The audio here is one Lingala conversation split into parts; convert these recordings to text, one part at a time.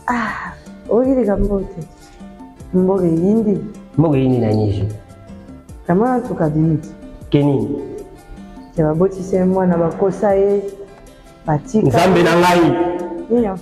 Ah, oyoki likambo te. Mboka eyindi. Mboka eyindi na nini? Kama nsuka abimi te. Ke nini? Te babotisi ye mwana bakosa ye batika. Nzambe na ngai.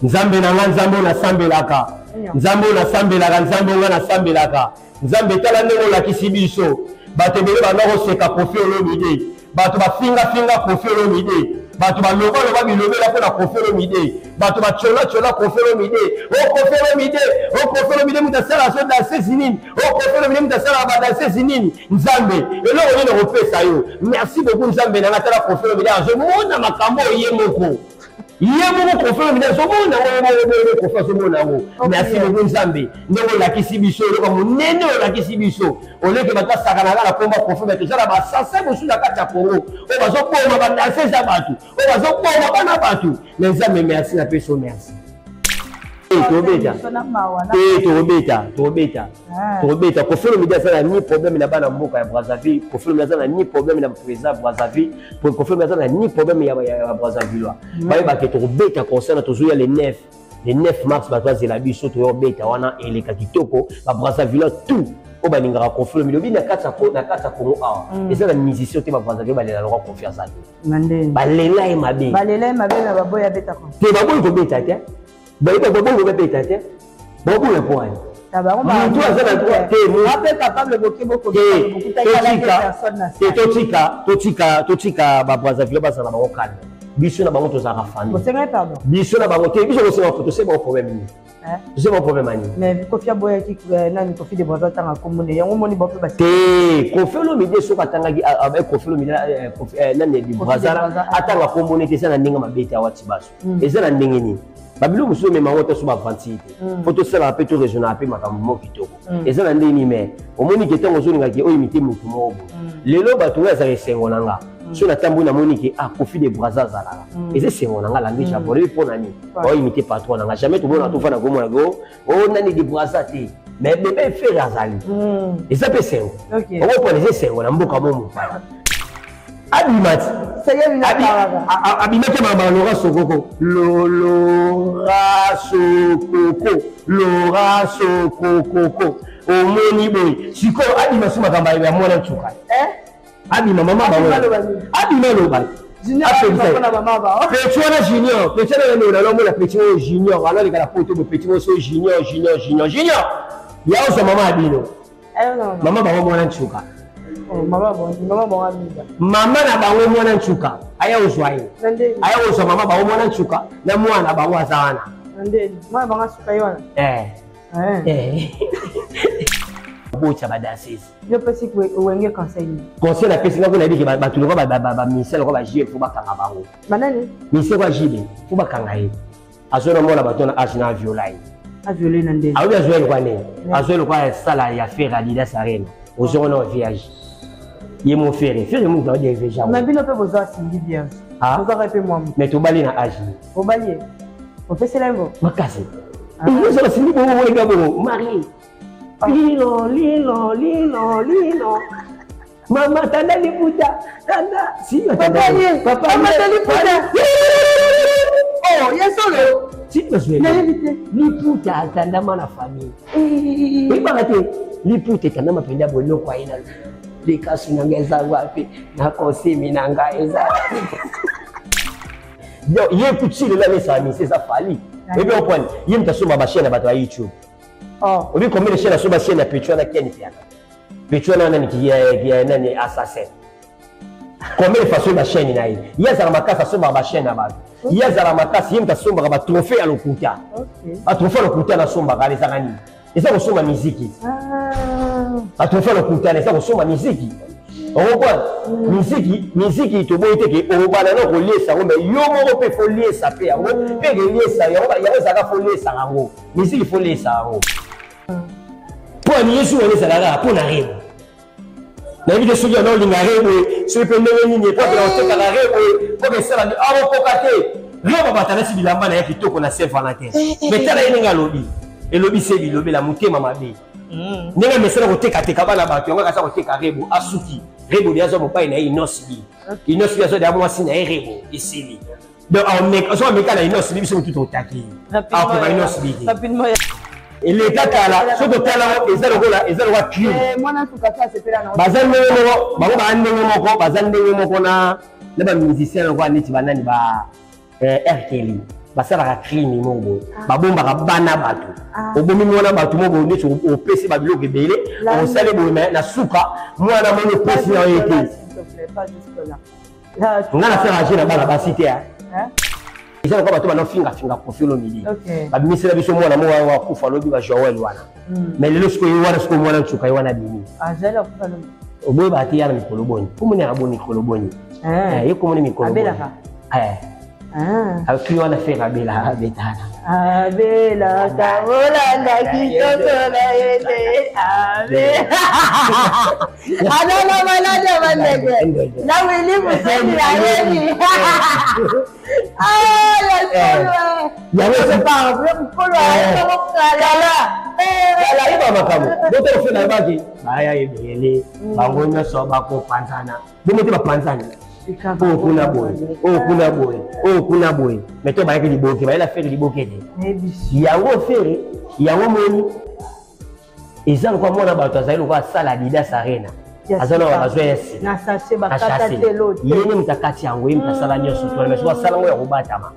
Nzambe na ngai, Nzambe oyo nasambelaka. Nzambe oyo nasambelaka, Nzambe oyo ngai nasambelaka. Nzambe tala ndenge olakisi biso. Bato ebele banda koseka Koffi Olomide. Bato bafingafinga Koffi Olomide. Bato balobaloba bilobela mpo na Koffi Olomide. Bato bacolacola Koffi Olomide. O Koffi Olomide, o Koffi Olomide moto asala so dansesi nini? O Koffi Olomide moto asalaka badansesi nini? Nzambe, eloko nini nakopesa yo? Merci beaucoup Nzambe na ngai, tala Koffi Olomide azomona makambo oyo ye moko. Ye moko Koffi Olomide azomona yango, ye moko bongo Koffi azomona yango. Merci beaucoup Nzambe, ndenge olakisi biso eloko monene olakisi biso. Oleke bato basakanaka na komba Koffi, mais toza na basase mosusu na kati ya Congo oyo bazoboma badanseuse ya bato, oyo bazoboma bana bato. Mais Nzambe merci, napesi yo merci. Tobeta te, tobeta, tobeta, tobeta. Koffi Olomide aza na ni problème na bana mboka ya Brazzaville. Koffi Olomide aza na ni problème na président Brazzaville. Koffi Olomide aza na ni problème ya Brazzavillois. Bayebake tokobeta concert na tozoya le 9 le 9 mars, bato bazela biso, toyobeta wana eleka kitoko. Ba Brazzavillois tout oyo balingaka Koffi Olomide, obi na kati ya Congo awa eza na musicien te, ba Brazzaville balela lokwa Koffi aza te, balela ye mabe, balela ye mabe na baboyi abeta te, baboyi kobeta te, baboyi kobeta te, baboyi po wani mutu aza na droit te. Totika, totika, totika ba Brazzaville bazala bango calme. Biso na bango tozalaka famille, biso na bango te, biso kosenga tosenga bango problème nini? Tosenga bango problème nini? Mais Koffi aboyaki nani, Koffi de Brazza atanga kombo ne yango, moni bango mpe te. Koffi Olomide soki atangaki Koffi Olomide nani de Brazza atanga kombo ne te, eza na ndenge mabe te. Awati baso eza na ndenge nini? Babiloko mosusu omema yango te, so baventure te, fo tosalaka mpe toraisonnaka mpe makambo moko kitoko. Eza na ndenge nini? Mais omoni ke ntango ozolingaki oyo imite motu moko boye, lelo bato ngai azalaka esengo na nga. So natamboli namoni ke ah, Koffi de Brazza azalaka, eza esengo na nga. Landi Japon oyebi mpo na nini baoimite patron na nga? Jamais tomona tofanda komona ko o nani de Brazza te, mais bebe Ferre azali, eza mpe esengo. Okopona eza esengo na mboka mo mopaya abima ti abimaki mama Lora Sokoko, Lora Sokoko, Lora Sokokoko. Omoni boye sikoyo abima so makambo ya mwana nsuka, abima mama bango, abima aloba petit wana junior, petit wana nani nalomona petit oyo junior aloleka na poto bo petit oyo so junior, junior, junior, junior ya ozwa mama ya bino, mama bango mwana nsuka, mama na bango mwana nsuka, aya ozwa ye, aya ozwa mama bango mwana nsuka na mwana bango aza wana. Botya badanseuse. Yo pesi Wenge conseil? Conseil napesi nga kuna, yebi ke bato lokwa baministère lokwa baJB, fo bakanga bango. Banani? Ministère kwa JB, fo bakanga ye. Azwa mwana bato na age na aviola ye. Aviole na ndenge? Aobi azwa lokwa ndenge azwa lokwa sala ya Ferre Adidas Arena, ozongo na vierge ye mo Ferre, Ferre moto aodi vierge. Mais bino mpe bozwa Cindy vierge, ozwaka mpe mwa. Mais tobali na age. Obali ye, opesela ye ngo? Makasi, ozala Cindy bongo moyeka bongo marie lilo lilo lilo lilo mama tanda liputa tanda si papa ye papa liputa. Oh, ye solo. Si nayebi te. Liputa atandama na famille, oyebaka te liputa etandama mpenza boloko aye na likasu na ngai eza wapi, na kosimi na ngai eza. Donc ye kuti lelo alesaka misi eza Fally. Oyebi opwani ye moto asomba bachaine ya bato ya YouTube. Oyebi combien de chaîne asomba? Chaîne ya petit wana Ken Piana, petit wana nani, nani, assassin, combien de façon bachaîne na ye? Ye azala makasi, asombaka bachaîne na bato. Ye azala makasi, ye moto asombaka batrophée ya lokuta. Batrophée ya lokuta nasombaka wana ezaka nini? Eza kosomba miziki. Batrophée ya lokuta eza kosomba miziki. Okompane miziki, miziki toboyi te ke obana na koliesa yango, mais yo moko mpe fo liesa mpe yango mpe keliesa yango, yango ezalaka fo liesaka yango. Miziki fo liesa yango mpo ani yesu wana ezalaka kaka mpo na rebo. Nayebi te soki yana olinga reboye, soki mpe ndenge nini epo akela kotekaka reboye mpo kesala akokoka te. Rebo batalasi bilamba na ye kitoko na Saint Valentin, mais tala ye ndenge alobi, elobi se bilobela motema mabe, ndenge amesana kotekateka bana bato yango. Akasa koteka rebo, asuki rebo de azwa mobali na ye Innoss'B. Innoss'B azwa deya mwasi na ye, rebo esili. Donc soki ameka na Innoss'B, biso motu totaki akoka Innoss'B te. Eleka kala, soki totala yango, eza lokola crime. Baza ndenge moko, bango baa ndenge moko, baza ndenge moko na bamusicien lokola neti banani ba R. Kelly, basalaka crime moko boye, babombaka bana bato. Obomi mwana bato moko boye, neti opesi babiloko ebele, osali boye, mais na suka mwana moni opesi na ye te. Nga nasala jeu na bana basi te. Eza lokola bato banafingafinga Koffi Olomide, babimisela biso mwana moko wana akufa, alobi ba Joel wana. Mais lelo sikoyo ye wana, sikoyo mwana nsuka ye wana abimi. Oboyeba te, yana mikolo boni komoni aka boni, mikolo boni ye komoni, mikolo boni akli wana Ferre abela abetana. Abelaka olanda kitoko na ye te, azana maladi ya bandeke na wili museni ayebi mokolo. Kala yeba makambo boto ofe nayebaki baya ebele, bango nyonso bakopanzana bongo te, bapanzani oyo kuna boye, oyo kuna boye, oyo kuna boye. Mais to bayaki liboke, bayela Ferre liboke te. Yango Ferre yango moni eza lokola mwana bato azali lokola asala Adidas Arena, aza na bazwa ya nsima, ye nde moto akati yango, ye moto asala nyonso to mais soki asala yango ya kobatama,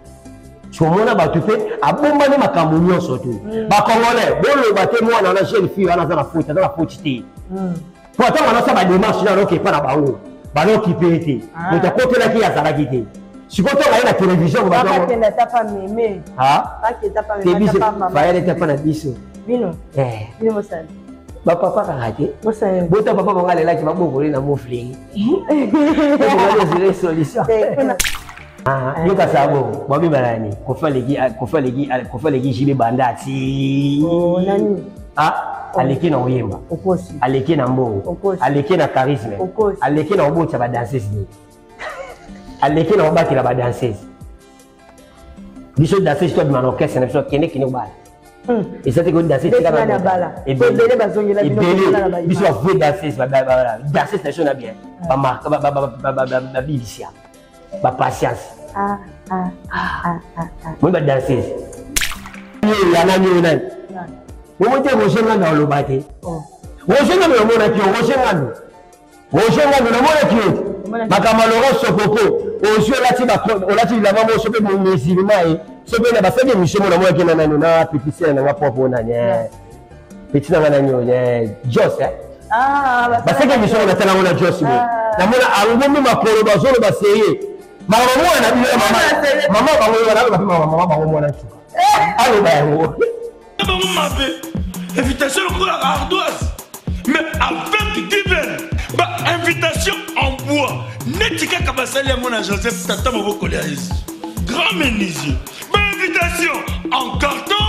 somona bato mpe abombani makambo nyonso te. Bacongolais boloba te mwana wana, jeune fille wana aza na faute, aza na faute te, po ata wana asala badémarche na aloki epa na bango, baloki mpe te. Moto akotelaki ye azalaki te. Sikoyo ntongo aye na télévision, te biso fayale te mpa na biso. Bapapa kaka te, bota papa bango alelaki babokoli na moflingi solution. Yoka sabo babeba nani, Koffi aleki, Koffi aleki, Koffi aleki JB banda ati aleki na koyemba, aleki na mbongo, aleki na charisme, aleki na kobotisa badanseuse nini, aleki na kobatela badanseuse. Biso danseuse to abima na orchestre na biso, akende kende kobala, eza te kodanse. Ebele. Biso bavrai danseuse, danseuse na biso na bien babibisia bapatience moi badanseuse ya nani oyo nani bongo te. Roger Ngando aloba te. Roger Ngando namonaki yo, Roger Ngando, Roger Ngando namonaki yo te. Makambo ya Laurent Sokoko, ozwi olati bilamba moko so mpe musulman ye so mpe na basali émission mo namonaki na nani na petit sere nanga propre nani, petit nanga nani oyo Jos, basali émission mo natala yango na Jos boye, namona angombi makolo bazoloba seye makambo mwana na bino, mama bango naloba mpe mama bango mwana nsuka aloba yango. Bango mabe invitation lokola ardoise, mais avec Given ba invitation en bois neti kaka basali yango na Joseph tata mobokoli ya Yesu, grand menuisier. Ba invitation en carton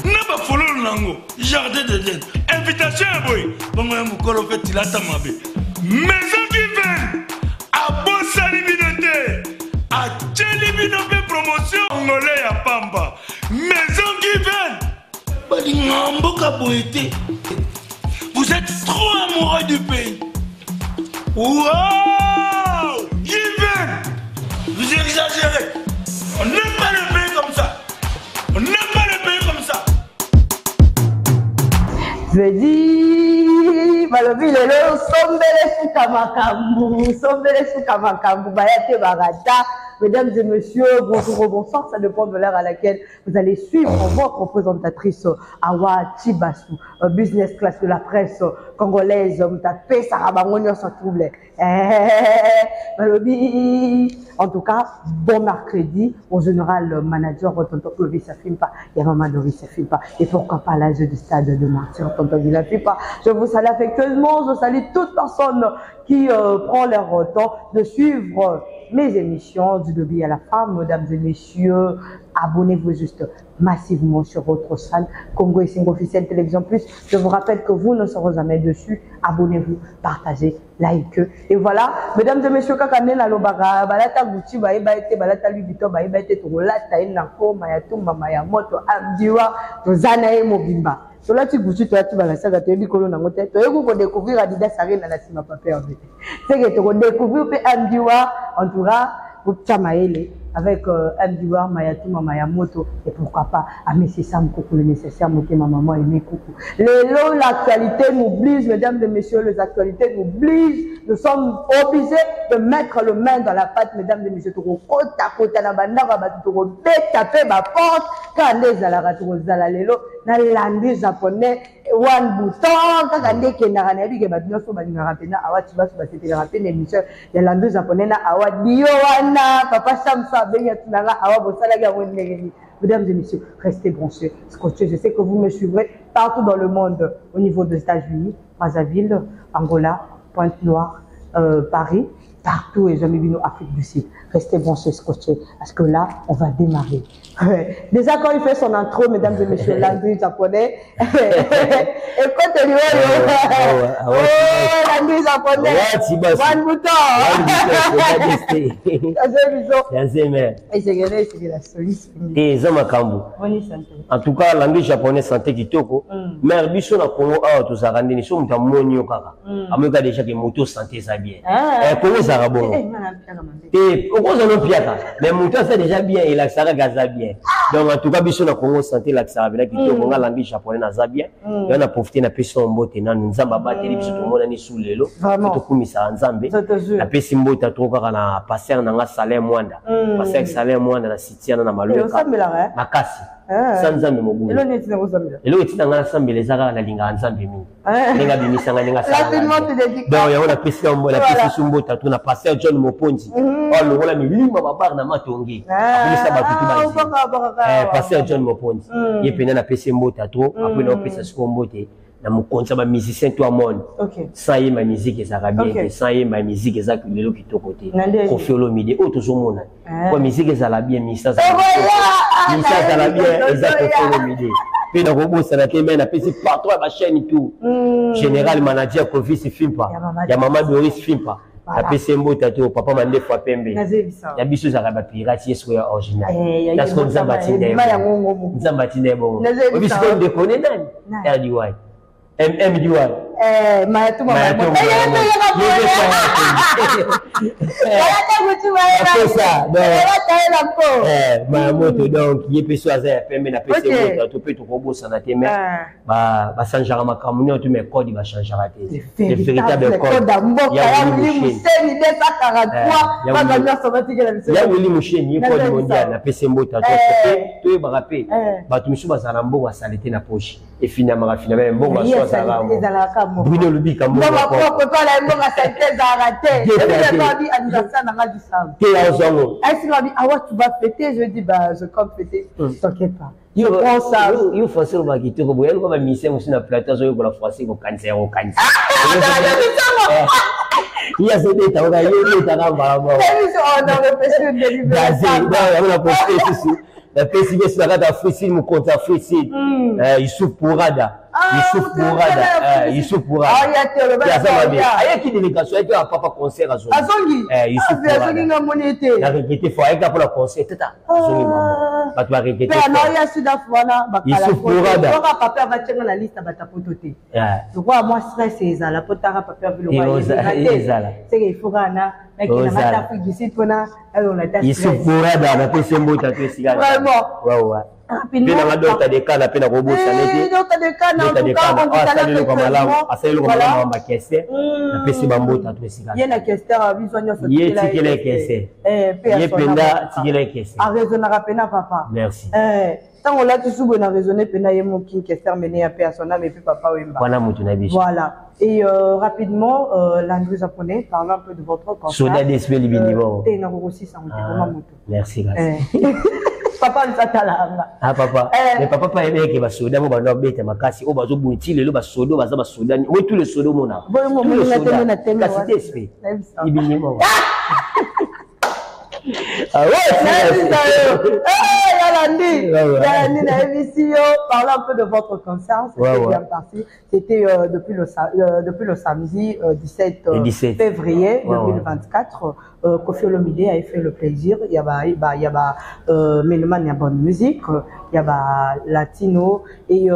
na bafololo nango jardin d'Eden, invitation ya boye bongo ya mokolo mpe tilata mabe. Maison Given abosani bino te, atieli bino mpe promotion ngole ya pamba. Maison Given balingaka mboka boye te. Vous êtes trop amoureux du pays. Wow, Given, vous exagérez. On n'aime pas le pays comme ça, on n'aime pas le pays comme ça. Jeudi balobi lelo sombele suka makambo, sombele suka makambo, baya te barata. Mesdames et messieurs, bonjour ou bonsoir, ça dépend de l'heure à laquelle vous allez suivre votre présentatrice Awa Chibasu, business class de la presse congolaise, mutapesa bango nyonso trouble. Balobi, en tout cas, bon mercredi au général manager Tonton Clovis Afimpa et Maman Doris Afimpa et pourquoi pas l'âge du stade de Martyr Tonton Villa Fimpa. Je vous salue affectueusement, je salue toute personne qui prend leur temps de suivre mes émissions du début à la fin. Mesdames et messieurs, abonnez-vous juste massivement sur votre salle Congo et Officiel Télévision Plus. Je vous rappelle que vous ne serez jamais dessus. Abonnez-vous, partagez, likez. Et voilà, mesdames et messieurs, kaka nde nalobaka, balata Gucci bayeba ete, balata Louis Vuitton bayeba ete, tokolata ye na nkoma ya tumbama ya moto amdiwa, toza na ye mobimba. Tolati Gucci, toyati balasaka, toyebi kolo nango te. Toyebi kodécouvrir Adidas Arena na nsima paper te, seke tokodécouvrir mpe amdiwa. En tout cas, botya mayele. Avec MDWar, Mayatuma, Mayamoto, et pourquoi pas à Messi Sam Koukou, le nécessaire, Motema, maman, et Koukou. Lelo, l'actualité nous oblige, mesdames et messieurs, les actualités nous obligent. Nous sommes obligés de mettre le main dans la pâte, mesdames et messieurs. Tokota, kota, na bandako, bato, tokobeta pe ba porte. Kaka nde ezalaka, tokozala lelo na Landry Japonais, One Bouton, kaka nde ekendaka. Nayebi ke bato nyonso balingaka mpenza Awa Tshibasu, basepelaka mpe na émission ya Landry Japonais na Awa Dio wana. Papa Shamsa abengi, atunanga awa bosalaki yango ndenge nini. Mesdames et messieurs, restez branchés, scotchés. Je sais que vous me suivrez partout dans le monde, au niveau des États-Unis, Brazzaville, Angola, Pointe-Noire, Paris, partout et jamais bino Afrique du Sud. Restez branchés, scotchés, parce que là, on va démarrer. Ouais. Déjà, quand il fait son intro, mesdames et messieurs, Landry Japonais, écoute, oh, Landry Japonais, One Bouton. Eza makambo. En tout cas, Landry Japonais, santé kitoko. Mais biso na Congo awa tozalaka ndeni so moto amoni yo kaka, amoyoka déjà ke moto santé eza bien. Congo ezalaka bongo te, okozala opiaka, mais moto aza déjà bien, elakisaka kaka aza bien. Donc en tout cas, biso na Congo, santé elakisaka mpena kitoko. Nga Landry Japonais naza bien. Yo na profite, napesi yo mbote nanu. Nzambe abateli biso, tomonani su lelo, tokumisaka Nzambe. Napesi mbote atro kaka na pasteur na nga Salin Mwanda, pasteur Salin Mwanda na Sitiana na Malweka makasi sa Nzambe mobulu. Eloko etina nga nasambela eza kaka nalingaka Nzambe mingi, ndenge abimisanga, ndenge asalanga. Donc yango napesi napesi su mbote to na pasteur John Moponzi oyo alongola milimo babare na matonge, akomisa bato tu bazi. Pasteur John Moponzi, ye mpena napesi mbote trop. Après naopesa sikoyo mbote na mokonzi ya bamusicien to amone. Sans yemba, musique ezalaka bien te. Sans yemba, musique eza lelo kitoko te. Koffi Olomide oyo tozomona po musique ezala bien, musicien azala bien, eza Koffi Olomide. Mpe nakobosana te, me napesi patron ya bachaîne tout, général manager Clovis Fimpa ya mama Doris Fimpa, napesi ye mbote to papa Mandefu ya pembe ya biso. Ezalaka bapirate, ye sikoyo ya original. Na sikoyo Nzambe atinda ye, Nzambe atinda ye bongo. Oyebi sikoyo ndeko ne nani? RDY MMDY. Mayatuma. Mayamoto, donc ye mpe so aza ya pembe, napesi ye moto to mpe tokobosana te. Mais bachangeaka makambo nyonso to, mais code bachangeaka te, le véritable code ya Willy Musheni 243. Ya Willy Musheni, ye code mondial. Napesi mbote to toyebaka mpe bato mosusu bazala na mbongo asale te na poche, efinamaka finama mbongo aso azalaka. Bruno Lubika. Mbongo te azwango. Awa tu vas fêter, je dis bah je compte fêter, t'inquiète pas. Yo français olobaka kitoko boye, yaluka bamisien mosusu na plateau azoyokola français, kokanisa ya kokanisa ye azobeta oka ye obetaka mbala moko. Na profite susu, napesi biso na kati ya Afrique, mokonzi ya Afrique, Yusuf Pourada, Yusuf Pourada, Yusuf Pourada aza mabe. Ayaki délégation, ayaki ya papa concert. Azongi Yusuf na regretté fo ayaki mpona concert tata, azongi mama, bato baregretté. Yusuf Pourada papa avatianga na liste batapoto te, lokola mwa stress ezala po taka papa. Ezala. Seke il faut kaka na nakenda Afrique du Sud mpona alonga ta. Yusuf Pourada, napesi mbote to esika. Vraiment. Mpe nanga Docteur Dekana mpe nakobosana ete asali eloko malamu, asali eloko malamu ya bakese, napesi bambota to esika. Ye na kester biso nyonso. Ye tikela ekese, ye mpenza tikela ekese. Araisonnaka mpena papa. Merci. Ntango olati su boye na raisonne mpena ye moki Kester Mene ya pe asona mais pe papa Wemba. Wana motu na biso. Voilà, et rapidement, Landry Japonais, parlons un peu de votre concert. Soda dsp libindi bongo. Te, nakokosisa motu koma motu. Merci, kasi papa nsatalanga. Ah papa, mais papa pa yebeke basoda mo bando babeta makasi oyo bazobuni ti lelo. Basoda baza basoda oyo, tous les soda omona, kasi dsp libindi bongo. Ah ouais, Yalandi, Yalandi, nayebisi yo, parlez un peu de votre concert, c'était bien parti. C'était depuis le samedi 17, 17 février 2024. Koffi Olomide a fait le plaisir ya ba ba ya ba mélomane ya bonne musique, ya ba latino et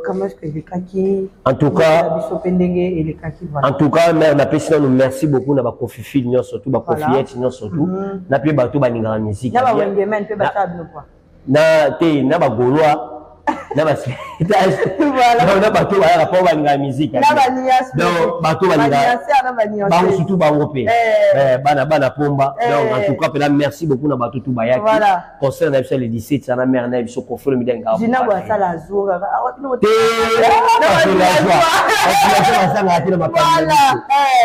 comment est-ce que elekaki? En tout cas, biso pe ndenge elekaki, voilà. En tout cas, mère, napesi nanu merci beaucoup na baKoffiphiles nyonso tu, baKoffiettes nyonso tu, na mpe bato balingaka musique. Na ba Wengemen pe batia bino quoi. Na te, na bagaulois, na na bato bayaka mpo balingaka musique. Donc bato balingaka bango, surtout bango mpe bana bana pomba. Donc en tout cas mpena merci beaucoup na bato tu bayaki concert na biso le 17 sana. Mare na biso Koffi Olomide. Te, bazangaka te na makambo,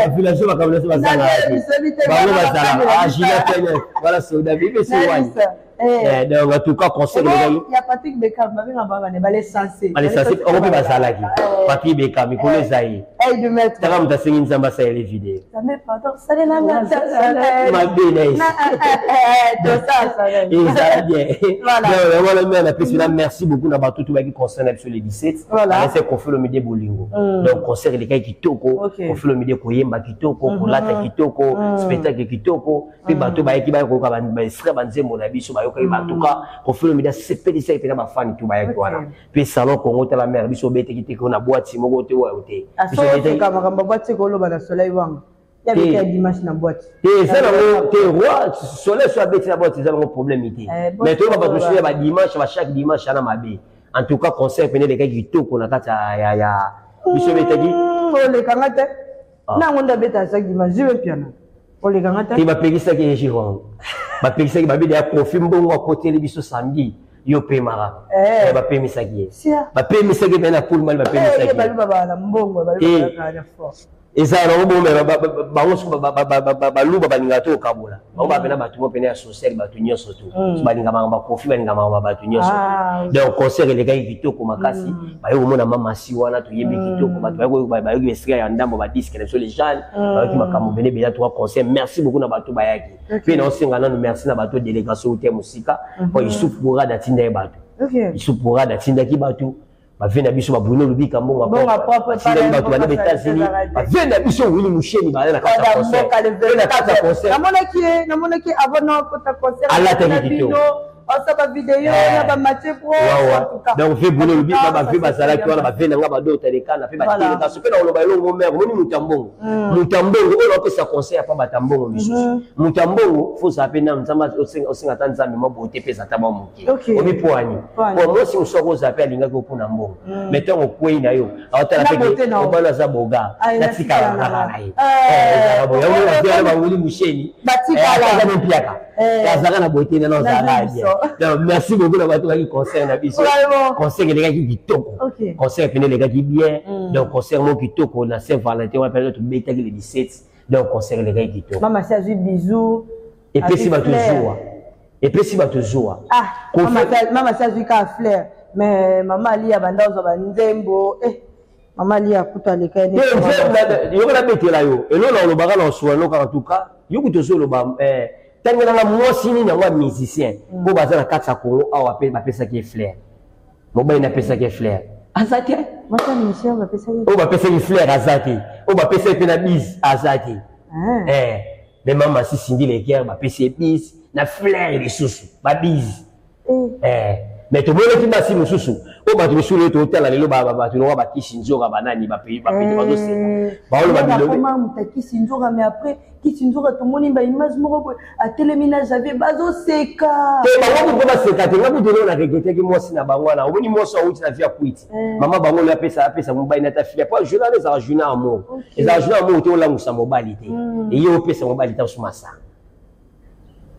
bavillageois, makambo nyonso bazangaka te. Bango bazala agila tene, voilà, soda bibesi wani. Donc en tout cas, concert ya Patrick Beckham, babenga bana balesensé. Balesensé ongo mpe bazalaki. Patrick Beckham, mikolo eza ye taka moto asengi Nzambe asaleli video mabe na ezala bien. Donc wana mpe napesi na merci beaucoup na bato to bayaki concert na biso le 17. Alese Koffi Olomide bolingo. Donc concert elekaki kitoko. Koffi Olomide koyemba kitoko, kolata kitoko, spectacle kitoko, mpe bato bayaki, baya koyoka baextrait banzembo na biso, bayokaki. En tout cas, Koffi Olomide asepelisaki mpena bafani tu bayaki wana. Mpe salon Congo, tala mare, biso obeteki te na boîte moko te oyo te. Makambo boîte koloba na Soleil Wanga ya dimanche na boîte. Te, eza nango te. Roi Soleil so abeti na boîte, eza nango problème te. Mais toyoka bato mosusu ya badimanche, bachaque dimanche ana mabe. En tout cas, concert pene elekaki kitoko na kati ya biso ebetaki. Olekanga te nango nde abeta chaque dimanche, jibe piana olekanga te. Te, bapekisaki ye jour wango, bapekisaki babida ya Kofi mbongo akoteli biso samedi, yo pemaka. Bapemisaki ye, bapemisaki mpe na Pullman bapemisaki. Eza nango bongo. Bango soki baluba balingaka to okabola bango, bapena bato mo pene ya social, bato nyonso to balinga makambo baKoffi, balinga makambo bato nyonso. Donc concert elekaki kitoko makasi. Bayoki komona mamasi wana, toyembi kitoko, bato bayoki esika ya ndambo badisque na biso, les jeunes bayoki makambo bene bena toka concert. Merci beaucoup na bato bayaki. Mpe naosenga nanu merci na bato délégation ute mosika, po Isuf Bourad atinda ye bato. Isuf Bourad atindaki bato, bave na biso babruno Lubika mbongo, atindaki bato bana baÉtats-Unis, bave na biso Wili Musheni baza na kati ya concert. Na kati ya concert namonaki avant nakota concert. Alataki kitoko. Osala bavideo na bamatie pro. Donc ve Bruno Lubika, bave bazalaki wana, bave nanga badota lekana mpe bateleka. Mpe na koloba elongo mo mare, omoni moto ya mbongo, moto ya mbongo oyo apesa conseil apa bato ya mbongo misusu, moto ya mbongo fo ozala mpe nanu Nzambe, osenga ata Nzambe mwa bote mpe eza ata mwa moke omipwani po mwasi mosusu akozala mpe alingaki opona mbongo, mais ntango okwei na yo, aotala mpe obalo aza boga, natikala kaka na ye. Yango bawuli musheni aza mpiaka, azalaka na bote nano, azalaka bien. Donc merci beaucoup na bato baki concert na biso. Concert elekaki kitoko, concert pene elekaki bien. Donc concert moko kitoko na Saint Valentin wana pene tobetaki le 17. Donc concert elekaki kitoko. Mama si azwi bisou. Epesi bato zuwa, epesi bato zuwa. Mama si azwi kaka fleur, mais mama alia banda ozwa banzembo, eh. Mama alia kutu aleka. Yoko nabetela yo eloko na olobaka na osuwa eloko. En tout cas, yo kutu ozoloba, ntangelanga mwasi nini yango ya musicien mpo baza na kati ya Congo awa mpe bapesaki ye fleur, mobali napesaki ye fleur aza te. Oyo bapesaki fleur aza te, oyo bapesaki mpe na bise aza te. Mais mama si Cindy Le Cœur, bapesi ye bise na fleur lisusu, babise. Mais tomonaki basi mosusu oyo bato misusu lelo totala lelo, bato longa bakisi nzoka, banani bapete bazoseka, baoloba bilobe. Kisi nzoka, mais après kisi nzoka tomoni baimage moko boye atelemi na Javier, bazoseka. Te, bango kutu baseka te. Nga kutu eloko na regrettaki mwasi na bango wana, omoni mwasi awuti na vie ya kwiti, mama bango oyo apesa apesa mobali nata fille, po journal ezalaka journal amour, ezalaka journal amour te, olangusa mobali te, eye opesa mobali te osuma masanga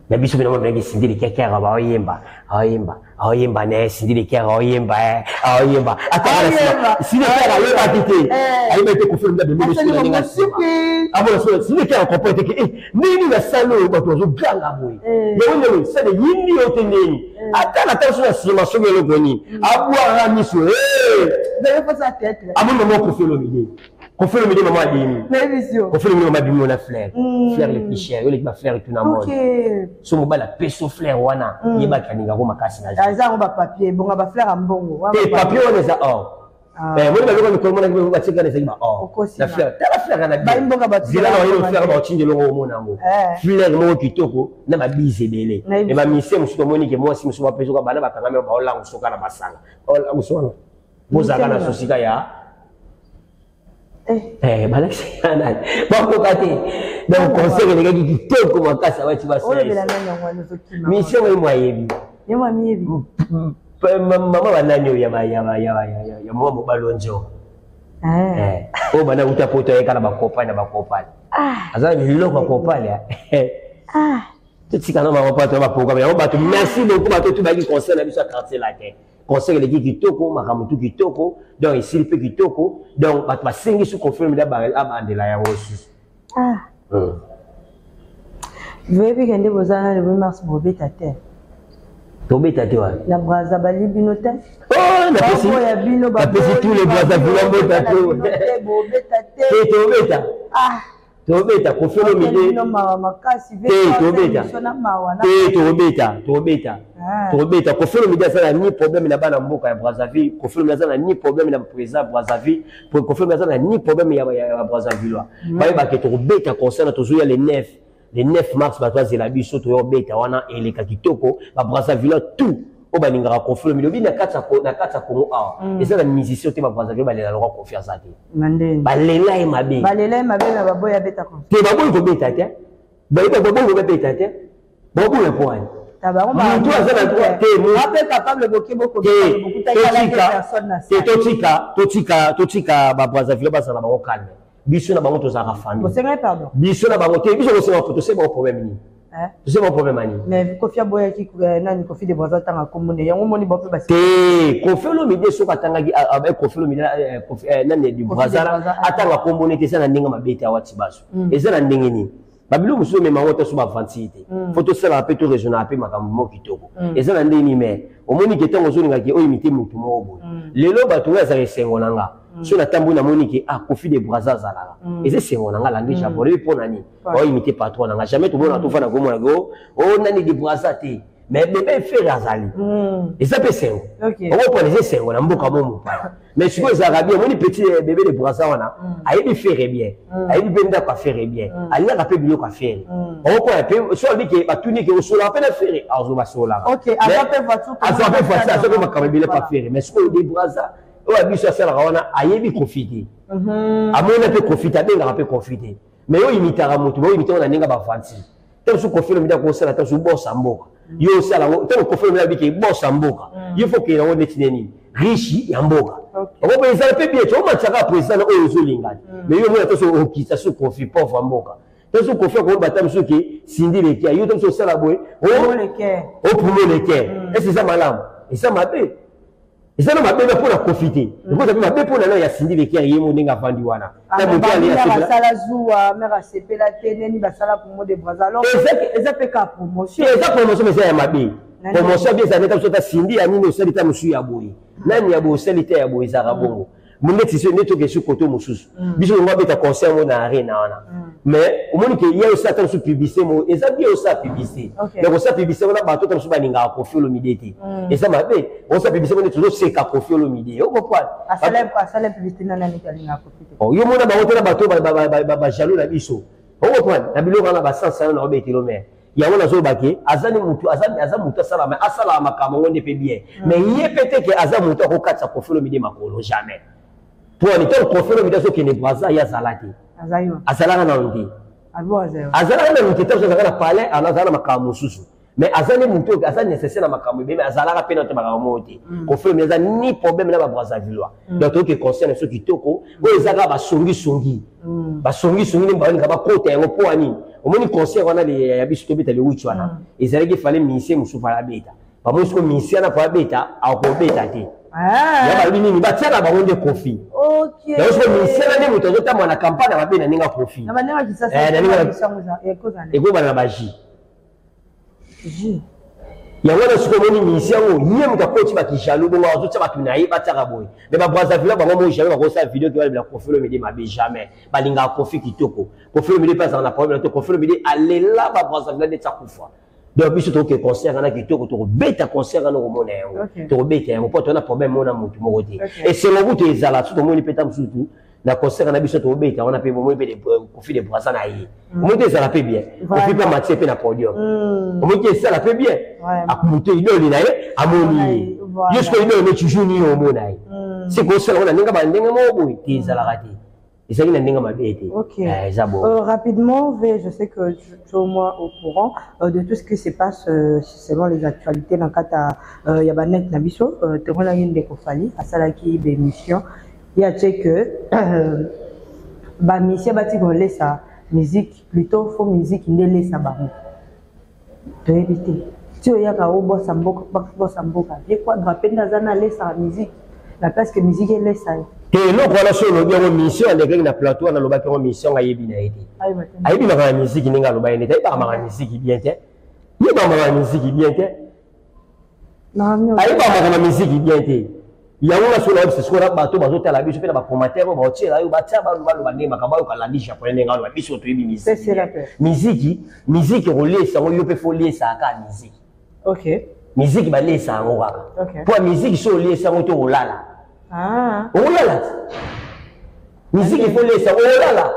na biso mpena mabengaki Cindy Le Cœur, baoyemba, aoyemba, aoyemba na ye Cindy Le Cœur, aoyemba, aoyemba. Cindy Le Cœur ayebaki te, ayebaki te Koffi Olomide abemi na ndenge nsima abona so. Cindy Le Cœur acomprendre te ke ndenge nasali oyo bato bazoganga boye, yango ndenge sale yindi yo te, ndeni ata na ntango so na nsima soki eloko nini abwaka miso, amoni mama Koffi Olomide. Koffi Olomide mama abimi, Koffi Olomide mama abimi wana, fleur, fleur le plus cher, yo leki bafleur etu na monde. So mobali apesi fleur wana, yebaki alingako makasi na eza yango bapapier, bonga bafleur ya mbongo. Te, papier wana eza or. Ah. Eh, moni baloko mikolo monaki bango batika na ezalaki ba or Okosi na na. fleur tala fleur na Bayi mboka bato zela na ba- bayo fleur baotindi elongo omona yango Eh. fleur moko kitoko na babise ebele Nayebi. me bamisie mosusu tomoni ke mwasi mosusu bapesoka bana bakangami baolango soka na masanga baolango soka na bozalaka na sosika ya Eh. Eh, balakisi ya nani bakoka te donc concert elekaki kitoko makasi abati Olobela nani yango wana ozokima? mission oyo mwayebi Ye mwa miyebi. mama banani oyo ya mwa mobali onjo Eh. Eh, oyo bana uta poto ayeka na bakopani na bakopani Ah. aza na biloko ya kopani Ah. totika na bango pato ya baprogramme yango bato merci beaucoup bato tu bayaki concert na biso ya quartier latin concert eleki kitoko makambo tu kitoko donc esili mpe kitoko donc bato basengi su confirme abandela yango susu Ah. Boyebi ke nde boza na le 8 mars bobeta te. Tobeta te wana. Na Brazza bali bino te. Oh, napesi Baboya bino, napesi tous les Brazzaville mbota na bino te, bobeta te. te tobeta Ah. tobeta Koffi Olomide Bino mawa makasi. Te, tobeta. Biso na mawa na. Te, tobeta, tobeta. Ah. Tobeta. Koffi Olomide aza na ni problème na bana mboka ya Brazzaville. Koffi Olomide aza na ni problème na président ya Brazzaville. Koffi Olomide aza na ni problème ya Brazzavillois. Bayebake tokobeta concert na tozoya le 9, le 9 mars. Bato bazela biso, toyobeta wana, eleka kitoko. Babrazzavillois tout oyo balingaka Koffi Olomide, obi na kati ya Congo awa eza na musicien te Babrazzaville balela lokwa Koffi aza te. Na ndeni. Balela ye mabe. Balela ye mabe na baboya beta concert. Te, baboyi kobeta te, bayebi baboyi kobeta te, baboya po wani Mutu aza na droit te. Ape capable boke boko Te. bokutaki Totika personne na te. salle. Totika, totika, totika Babrazzaville bazala bango calme. Biso na bango tozalaka famille. Bosengai pardon. Biso na bango te, biso kosenga, tosenga bango problème nini? Eh? Tosenga bango problème nini? Mais Koffi aboyaki nani, Koffi de Brazza tanga kombo ne yango moni bape basi. Te, Koffi Olomide soki atangaki Koffi Olomide, nani du Koffi de Brazza Brazza, atanga kombo nete, eza na ndenge mabe te. Awati baso eza na ndenge nini? Babiloko mosusu omema yango te so bavanti te. Fo tosalaka mpe toraisonnaka mpe makambo moko kitoko. Eza na ndenge nini? Mais omoni ke ntango ozolingaki oyo imite motu moko boye, lelo bato oyo azalaka esengo na nga so natamboli namoni ke ah, Koffi de Brazza azalaka, eza esengo na nga. Landi Japon oyebi mpo na nini baoimite patron na nga? Jamais tomona tofanda komona ke o nani de Brazza te, mais bébé Ferre azali, eza mpe esengo. Okopona eza esengo na mboka mo mopaya. Mais sikoyo ezalaka bien, omoni petit bébé de Brazza wana ayebi Ferre bien, ayebi mpe ndako ya Ferre bien, alingaka mpe biloko ya Ferre. Okopona mpe so alobi ke batuni ke osolaka mpe na Ferre, azoba solaka. Azwa mpe voiture. Azwa mpe voiture, azwa mpe makambo ebele pa Ferre. Mais sikoyo de Brazza oyo ya biso asalaka wana, ayebi Koffi te, amona mpe Koffi te, abengaka mpe Koffi te. Mais oyo imitaka motu, oyo imitaka na ndenge ya bavanti te. Mosusu Koffi Olomide akosala te, mosusu bosa mboka yo osala yango. Ntango Koffi Olomide abiki bosa mboka, ye fo okende yango neti nini, riche ya mboka. Okopo ezala mpe bien te, omatisaka président na oyo ozolinga te. Mais yo omona te so okita so Koffi pauvre ya mboka te, so Koffi akoloba ta mosusu ke Cindy Le Cœur, yo te mosusu osala boye opumo Le Cœur. Ese eza malamu? Eza mabe, eza na mabe mpe mpona Koffi te, ekoza mpe mabe mpona na ya Cindy Le Cœur ye mo ndenge avandi wana. Ah, Ta moto mère asepela. Asala zuwa, mère asepela te neni basala promo de Brazza, alors eza mpe ka promotion. Eza promotion, mais eza ya mabe. Nani? Promotion bien ezali ta mosusu ata Cindy ya nini osali ta mosusu ya boye, nani ya boye osali te ya boye, ezalaka bongo. Neti so nde toke su koto mosusu, biso longo abeta concert mo na arena wana, mais omoni ke ye osala ta mosusu publicité mo eza bien, osala publicité. Donc osala publicité wana, bato ta mosusu balingaka Koffi Olomide te, eza mabe. Osala publicité mo neti ozoseka Koffi Olomide, okoprendre? Asala publicité na nani alingaka Koffi te? Yo mona bango te na bato bajaloux na biso, okoprendre? Na biloko wana basansa yo na obetelo. Mais yango nazoloba ke aza ni mutu, aza mutu asalaka, asalaka makambo yango nde mpe bien. Mais ye mpe te ke aza mutu akokatisa Koffi Olomide makolo, jamais. Po ani ntango Koffi Olomide azokende Braza, ye azala te. Azali wa? Azalaka nano te. Abo azali wa? Azalaka na motu te, azalaka na palais, azalaka na makambo mosusu. Mais aza nde motu oyo aza nécessaire na makambo ebele, mais azalaka mpe na te makambo moko te. Koffi Olomide aza ni problème na Babrazzavillois. Donc toyoki concert na biso kitoko oyo eza kaka basongisongi, basongisongi nde balinga bakota yango. Mpo anini? Omoni concert wana ya biso tobeta le 8 wana, ezalaki fale musicien mosusu fale abeta. Bamoni siko musicien wana fo abeta, akobeta te. Ya balobi nini? Batiaka bango nde Koffi. Yango siko musicien wana nde moto azotambola na campagne ya mabe na ndenge ya Koffi. Na bandenge ya Kisasa. Eh, na ndenge ekobana na baji yango wana. Sikoyo omoni musicien yango, ye moto akoti bakijaloux bongo, azotia bato na ye batiaka boye. Mais Babrazzaville bango mo jamais bakosala video ke balobela Koffi Olomide mabe, jamais. Balingaka Koffi kitoko. Koffi Olomide mpe azalaka na problème te. Koffi Olomide alela Babrazzaville ndeti akufa. Donc biso tokoke concert wana kitoko, tokobeta concert wana, okomona yango, tokobeta yango mpo tona problème mona motu moko te. Esengo kutu ezala so tomoni mpe ta mosusu na concert na biso tokobeta wana mpe bomoni mpe Koffi de Brazza na ye, omoni te ezala mpe bien. Koffi mpe amatie mpe na podium, omoni te esala mpe bien, moto idole na ye amoni ye, ye sikoyo idole ne toujours nini omona ye se kosala ngo na ndenge bandenge moko boye te, ezalaka te, ezalaki na ndenge mabe te. Eza bon. Rapidement, V, je sais que tu es au moins au courant de tout ce qui se passe selon les actualités na kati ya banet na biso. Tomonaki ndeko Fally asalaki bémission, ye atie que bamusicien bati kolesa musique, plutôt faut musique nde elesa bango. Toyebi te ti oyaka obosa mboka, bosa mboka vie Quadra mpe nde aza na alesaka musique na place que musique elesa ye. Te, eloko wana so olobi yango, mission alekaki na plateau wana, alobaki yango, mission ayebi na ye te, ayebi makambo ya musique ndenge aloba ye nde te, ayebaka makambo ya musique bien te, yebaka makambo ya musique bien te, ayebaka makambo ya musique bien te. Yango nga soki nayebisa sikoyo na bato bazotala biso mpe na bacommentaire oyo baotiela yo, batia baloba ndenge makambo ayoka landi japonais ndenge aloba, biso toyebi musique. Musique, musique okoliesa yango yo mpe, fo oliesaka kaka musique. Musique baliesa yango kaka, mpo ya musique so oliesa yango te, okolala, okolala te. Musique fo liesa, okolala,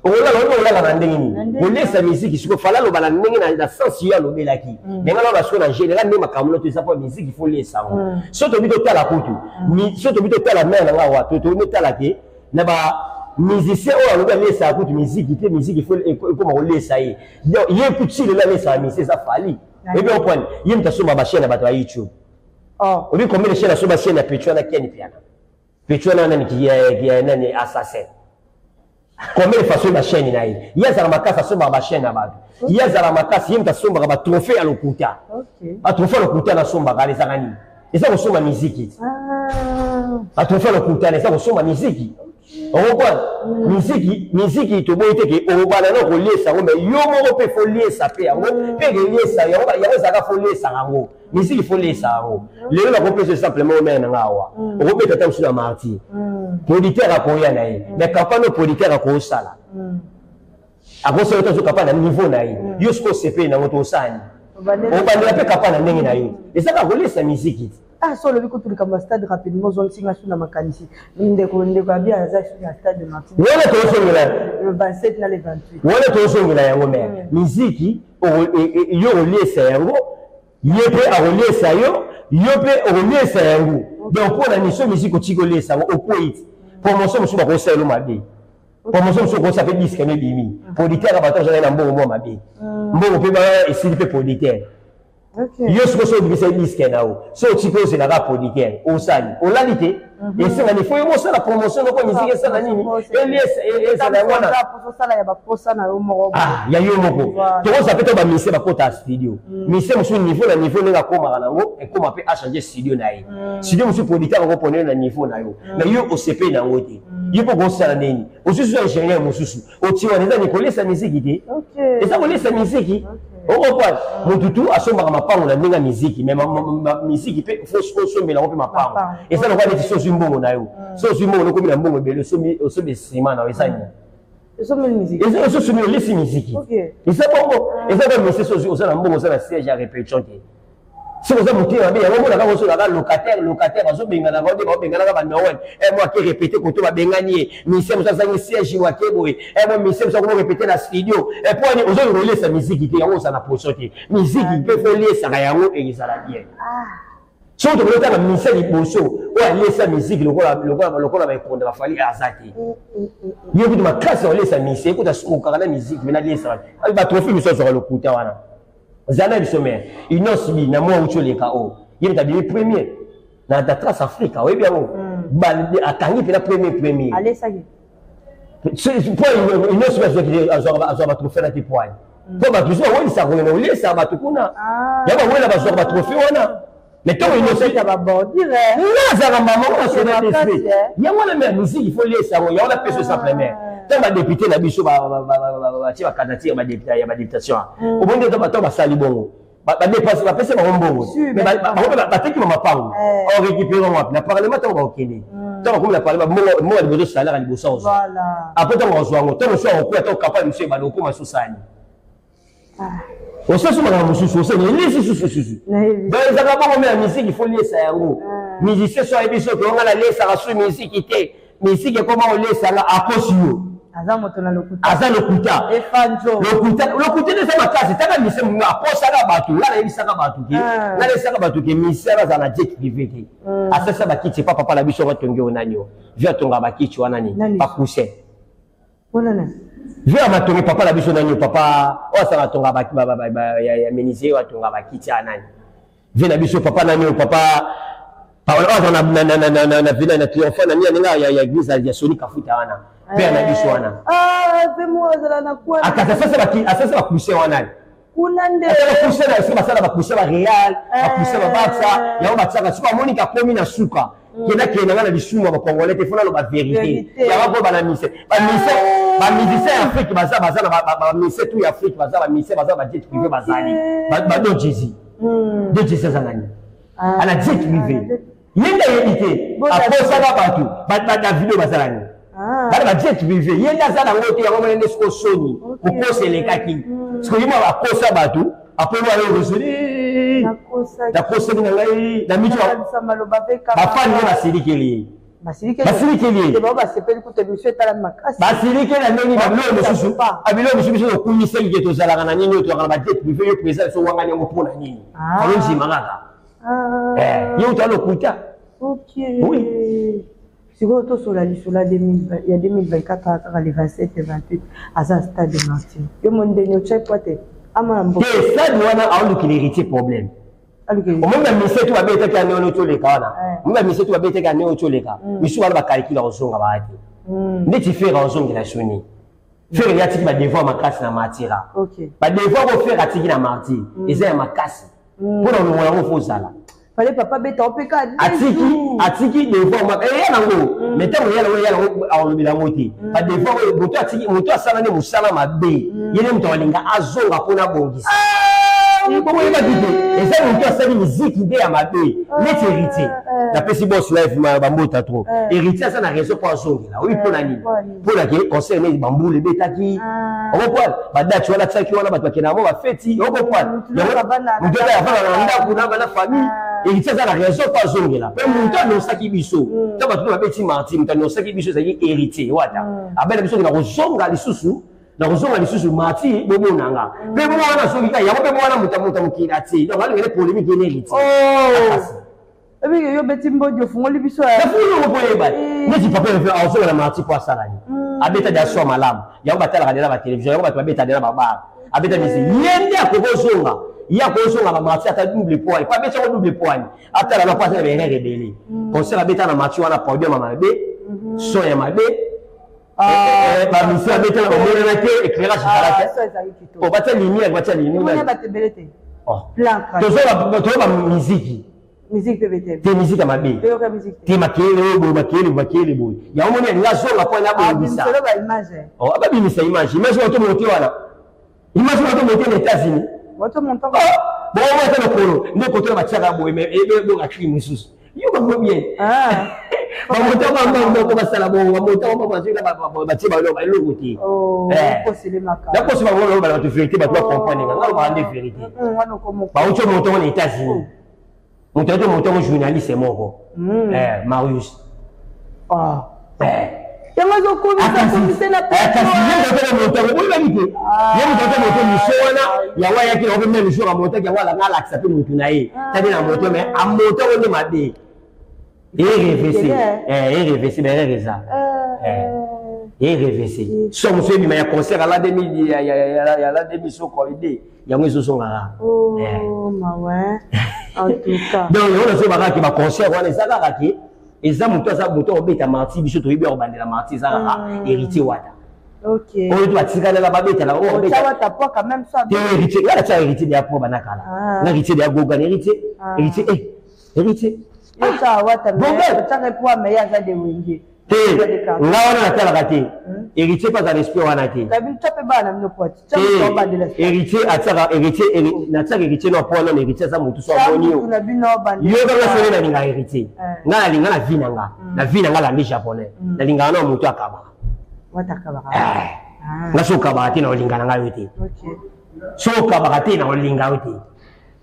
okolala oyo olala na ndenge nini koliesa musique? Sikoyo Fally aloba na ndenge na sens yo alobelaki, ndenge aloba sikoyo na général nde makambo no to eza, mpo musique fo liesa yango. So tobi totala kutu, so tobi totala mare na nga awa, tobi totala ke na ba musicien oyo alobi aliesaka kutu musique te, musique fo ekoma koliesa ye, ye kutu si lelo aliesaka musique eza Fally. Oyebi okwani ye moto asomba bachaîne ya bato ya YouTube. Oyebi combien de chaîne asomba? Chaîne ya Pecho wana, Ken Piana, Pecho wana nani, nani, assassin, combien de façon bachaîne na ye? Ye azala makasi, asombaka bachaîne na bato, ye azala makasi, ye moto asombaka batrophée ya lokuta, batrophée ya lokuta nasombaka wana ezaka nini? Eza kosomba miziki. Batrophée ya lokuta wana eza kosomba miziki, okompane miziki. Miziki toboyi te ke obana na koliesa yango, mais yo moko mpe fo liesa mpe yango mpe keliesa yango, yango ezalaka fo liesaka yango, miziki fo liesa yango. Lelo nakopesa simplement omere na nga awa, okobeta ata mosusu na Martyr, producteur akoya na ye, mais campagne oyo producteur akosala, akosala to azo campagne na niveau na ye, yo soki osepeli nango to osala nini? Obandela mpe campagne na ndenge na yo, eza kaka kolesa miziki. Ah, so olobi kutu likambo ya stade, rapidement ozongisi nga su na makanisi. Ndeko, ndeko abi aza su na stade de Martyr. Wana tozongela le 27 na le 28. Wana tozongela yango, mais miziki yo okoliesa yango, ye mpe akoliesa yo, yo mpe okoliesa yango. Donc mpo na miso miziki otiki oliesa yango, okwei ti promotion mosusu bakosala elo mabe, promotion mosusu okosa mpe disque no ebimi, producteur ya bato azalaki na mbongo mwa mabe, mbongo mpe esili mpe producteur. Yo sikoyo so obimisa disque na yo, so otiki ozelaka producteur, osali olali te, esengani fo yo mosala promotion noko miziki esala nini, ezala yango wana ya yo moko. Tokozwa mpe to bamusicien bakota ya studio, musicien mosusu niveau na niveau ndenge akomaka nango, ekoma mpe achange studio na ye, studio mosusu producteur akopona yo na niveau na yo, mais yo osepeli na yango te, yo mpo kosala nini? Osusu ingénieur mosusu otie wana, eza ni kolesa miziki te, eza kolesa miziki, okompane. Motu tu asombaka mapango na ndenge ya miziki, mais miziki mpe osombela yango mpe mapango. Eza lokola neti so ozwi mbongo na yo, so ozwi mbongo nokomi na mbongo ebele, osombi nsima na yo, eza nini? Ezosomi olesi miziki, eza bongo, eza ka misi. So oza na mbongo, oza na siège ya répétition te, soki oza motema mabe, yango omonaka ozolaka locataire, locataire bazobenganaka nde baobenganaka banoel mo ake répété koto babengani ye, musicien mosu azangi siège wake boye, mo musicien mosu akomo répété na studio po ani ozolinga oliesa miziki te, yango ozala na position te. Miziki mpe fo oliesaka yango, ezala bien. Soki tokoki otanga musicien liboso oyo aliesa miziki lokola baekonda baFally, aza te. Ye kutu makasi ya oliesa musicien ekuta okaka na miziki me naliesaka batrophée miso azwaka lokuta wana. Ozala na biso mais Innoss'B na mwa uti oleka oyo, ye moto abimi premier na Trace Africa, oyebi yango, akangi mpena premier premier po Innoss'B azwaka batrophée na te po ani mpo bato mosusu bawelisaka kokende koliesa bato kuna ya bawela bazwaka batrophée wana. Mais ntongo Innoss'B nga azalaka mama ngo national d'esprit, yango wana mais musique il faut liesa yango, yango na peso simplement. Ntango badéputé na biso batie bacandidature ya badéputation, omoni nde bato basali bongo, badépense, bapesi bango mbongo, bango bateki ba mapango, orécupéré wapi na parlement? Ntango bakokende, ntango bakomi na parlement, mbongo ya liboso, salaire ya liboso ozwa après, ntango ozwa yango, ntango mosusu akokwea, ntango campagne mosusu ebanda, okóma so sani. Osasi makambo mosusu, osani elisi susu susu. Donc ezalaka bongo me ya misiki fo liesa yango. Ah. Musicien so ayebi soki onga nalesaka su misiki te, misiki ekoma kolesa nga akosi yo. Aza moto na lokuta. Aza lokuta. Efanzo. Lokuta, lokuta eza makasi. Taka mise munga akosaka bato, nga nayebisaka bato ke, ah. nga nayebisaka bato ke musicien azala na jet privé te. Hmm. Asasa bakiti pa papa na biso batongi oyo nani yo. Vieux atonga bakiti wana nini? Ba coussin. Wana nani? Vieux ya matongi papa na biso nani papa oyo asaka atonga ya menuisier oyo atonga bakiti ya nani vieux na biso papa nani oyo papa oyo aza na villa na triomphe na nini aninga ya église ya Sony Kafuta wana père na biso wana akata asasa bacoussin wana kuna nde coussin na biso basala bacoussin ba Real bacoussin ba Barça yango batiaka soki amoni kakomi na suka kenda kenda nga na lisumu ya bacongolais te fo naloba verité yango koyeba na mise bamise bamusicien ya afrique baza baza na bamise tout ya afrique baza bamise baza bajet privé bazali bado jésus hmm. do jésus aza nani ah. ana jet privé ye nde ayebi te akosaka bato badavido bazala nini ah. bana bajet privé ye nde aza nango te yango mona nde siko soni kokosa elekaki hmm. siko ye mwa bakosa bato apres mwa yo ozoli nakosaki na ngai na miso bafani nde basilikeli ye basilikeli ye basilikeli na ndenge babiloko mosusu babiloko mosusu biso tokumisaki ke tozalaka na nini oyo tozalaka na bajet privé yo président biso wangani yango mpo na nini ah. alondima kaka ah. eh, ye uta lokuta oui sikoyo tosola lisolo ya 2024 kaka le 27 et 28 aza stade de martyr yo moni ndenge otyai pwa te amona mboka te stade wana aolukela héritier problème omoni bamise tu babetaki ane wana otoleka wana eh. omoni bamise tu babetaki ane otoleka mm. misu wana bakalikila kozonga baya te mm. ndeti fere ozongela soni fere ye atiki badevoir makasi na martira badevoir oyo fere atiki na martir mm. eza ya makasi mpo na olongola yango fo ozala fallait papa beta opeka atiki atiki devoir moko eya nango mm. mais ntango eya nango eya nango akolobela yango te mm. badevoir oyo moto atiki moto asala nde mosala mabe mm. ye nde moto akolinga azonga mpo nabongisa ah, bongo oyebaki te eza moto asali miziki nde ya mabe ah, neti héritier eh. napesi bos live bambota trop eh. héritier aza na raison mpo azongela oyi mpo na nini mpo na ke concert neti bambula ebetaki ah. okopoile badate wana tiaki wana bato bakenda yango bafeti okopoile moto afanda na ndako na bana famille ah. héritier aza na raison mpo azongela mpe moto anonsaki biso mm. ntango bato babeti marti moto anonsaki biso ezalaki héritier wata mm. abela biso na kozonga lisusu nakozonga lisusu marti bomonanga mm. mpe mwana soki ka yango mpe mwana moto moto mokili atie donc alingele polémique ye na héritier oh. Ebike yo beti mbodi ofungoli biso ya. Nafungoli yango mpo oyeba. Eh. Neti papa Herve azonga na marti mpo asala nini? Hmm. Abeta dia swa malamu. Yango batalaka deja ba television, yango bato babeta deja ba bar. Abeta eh. misi. Ye nde akoki kozonga. Ye akozonga ba marti ata double poigne. Po abeti yango double poigne. Atala na po asala ba erreur ebele. Hmm. Concert abeta na marti wana podium ya mabe, hmm. son ya mabe. Ah. Eh, ba misi abeta na bamonana te éclairage ezalaki. Oh, batia lumière, batia lumière. Oh. Tozo ba miziki. Musique pe bete. Te musique ya mabe. Toyoka musique te. Makelele oyo boye makelele makelele boye. Yango moni alinga azonga mpo anya abongisa. Ah, ba image. Oh, ababimisa image. Image oyo to monte wana. Image oyo to monte na États-Unis. Wato monte. Oh, bongo ata lokolo nde kotola batiaka boye mais ebonga cri mosusu. Yo bango bien. Ah. Bamonta bango moko basala bongo bamonta bango bazwi batie baloko eloko te. Oh, nakosi bango loba bato vérité bato bacomprendre nga nga lobaka nde vérité. Bauti omonte ngo na États-Unis. Moto ayaki moto yango journaliste moko hmm. eh, Marius. Ah. Eh. Yango ezokomisa na moto yango oyebaki te ye moto ata moto miso wana yango ayaki nango mpe meme jour amotaki yango alanga alakisa mpe motu na ye tadi na moto mais amoto yango nde mabe erevese erevese berere eza erevese so mosu ebima ya concert ala 2000 ya la 2000 soko ide yango ezozongaka oh, eh. donc yango nazoba kaka ke baconcert wana eza kaka ke eza moto aza moto akobeta marti biso toyebi akobandela marti eza kaka hmm. héritier wata oyo to batikalaka babetala te héritier nga natya héritier deya po bana kala ah. nga héritier deya gogan héritier ah. héritier eh héritier te nga wana natalaka te hmm? héritier mpe aza na esprit wana te héritier atiaka héritier natiaka héritier na po wana na héritier aza motu so amoni yo yo kanga soni nalingaka héritier eh. nga nalinga na vie na nga hmm. na vie na nga landi japonais hmm. nalingaka na motu akabaka eh. ah. nga so okabaka te na olinga na nga yo te. Soki okabaka te, nakolinga yo te.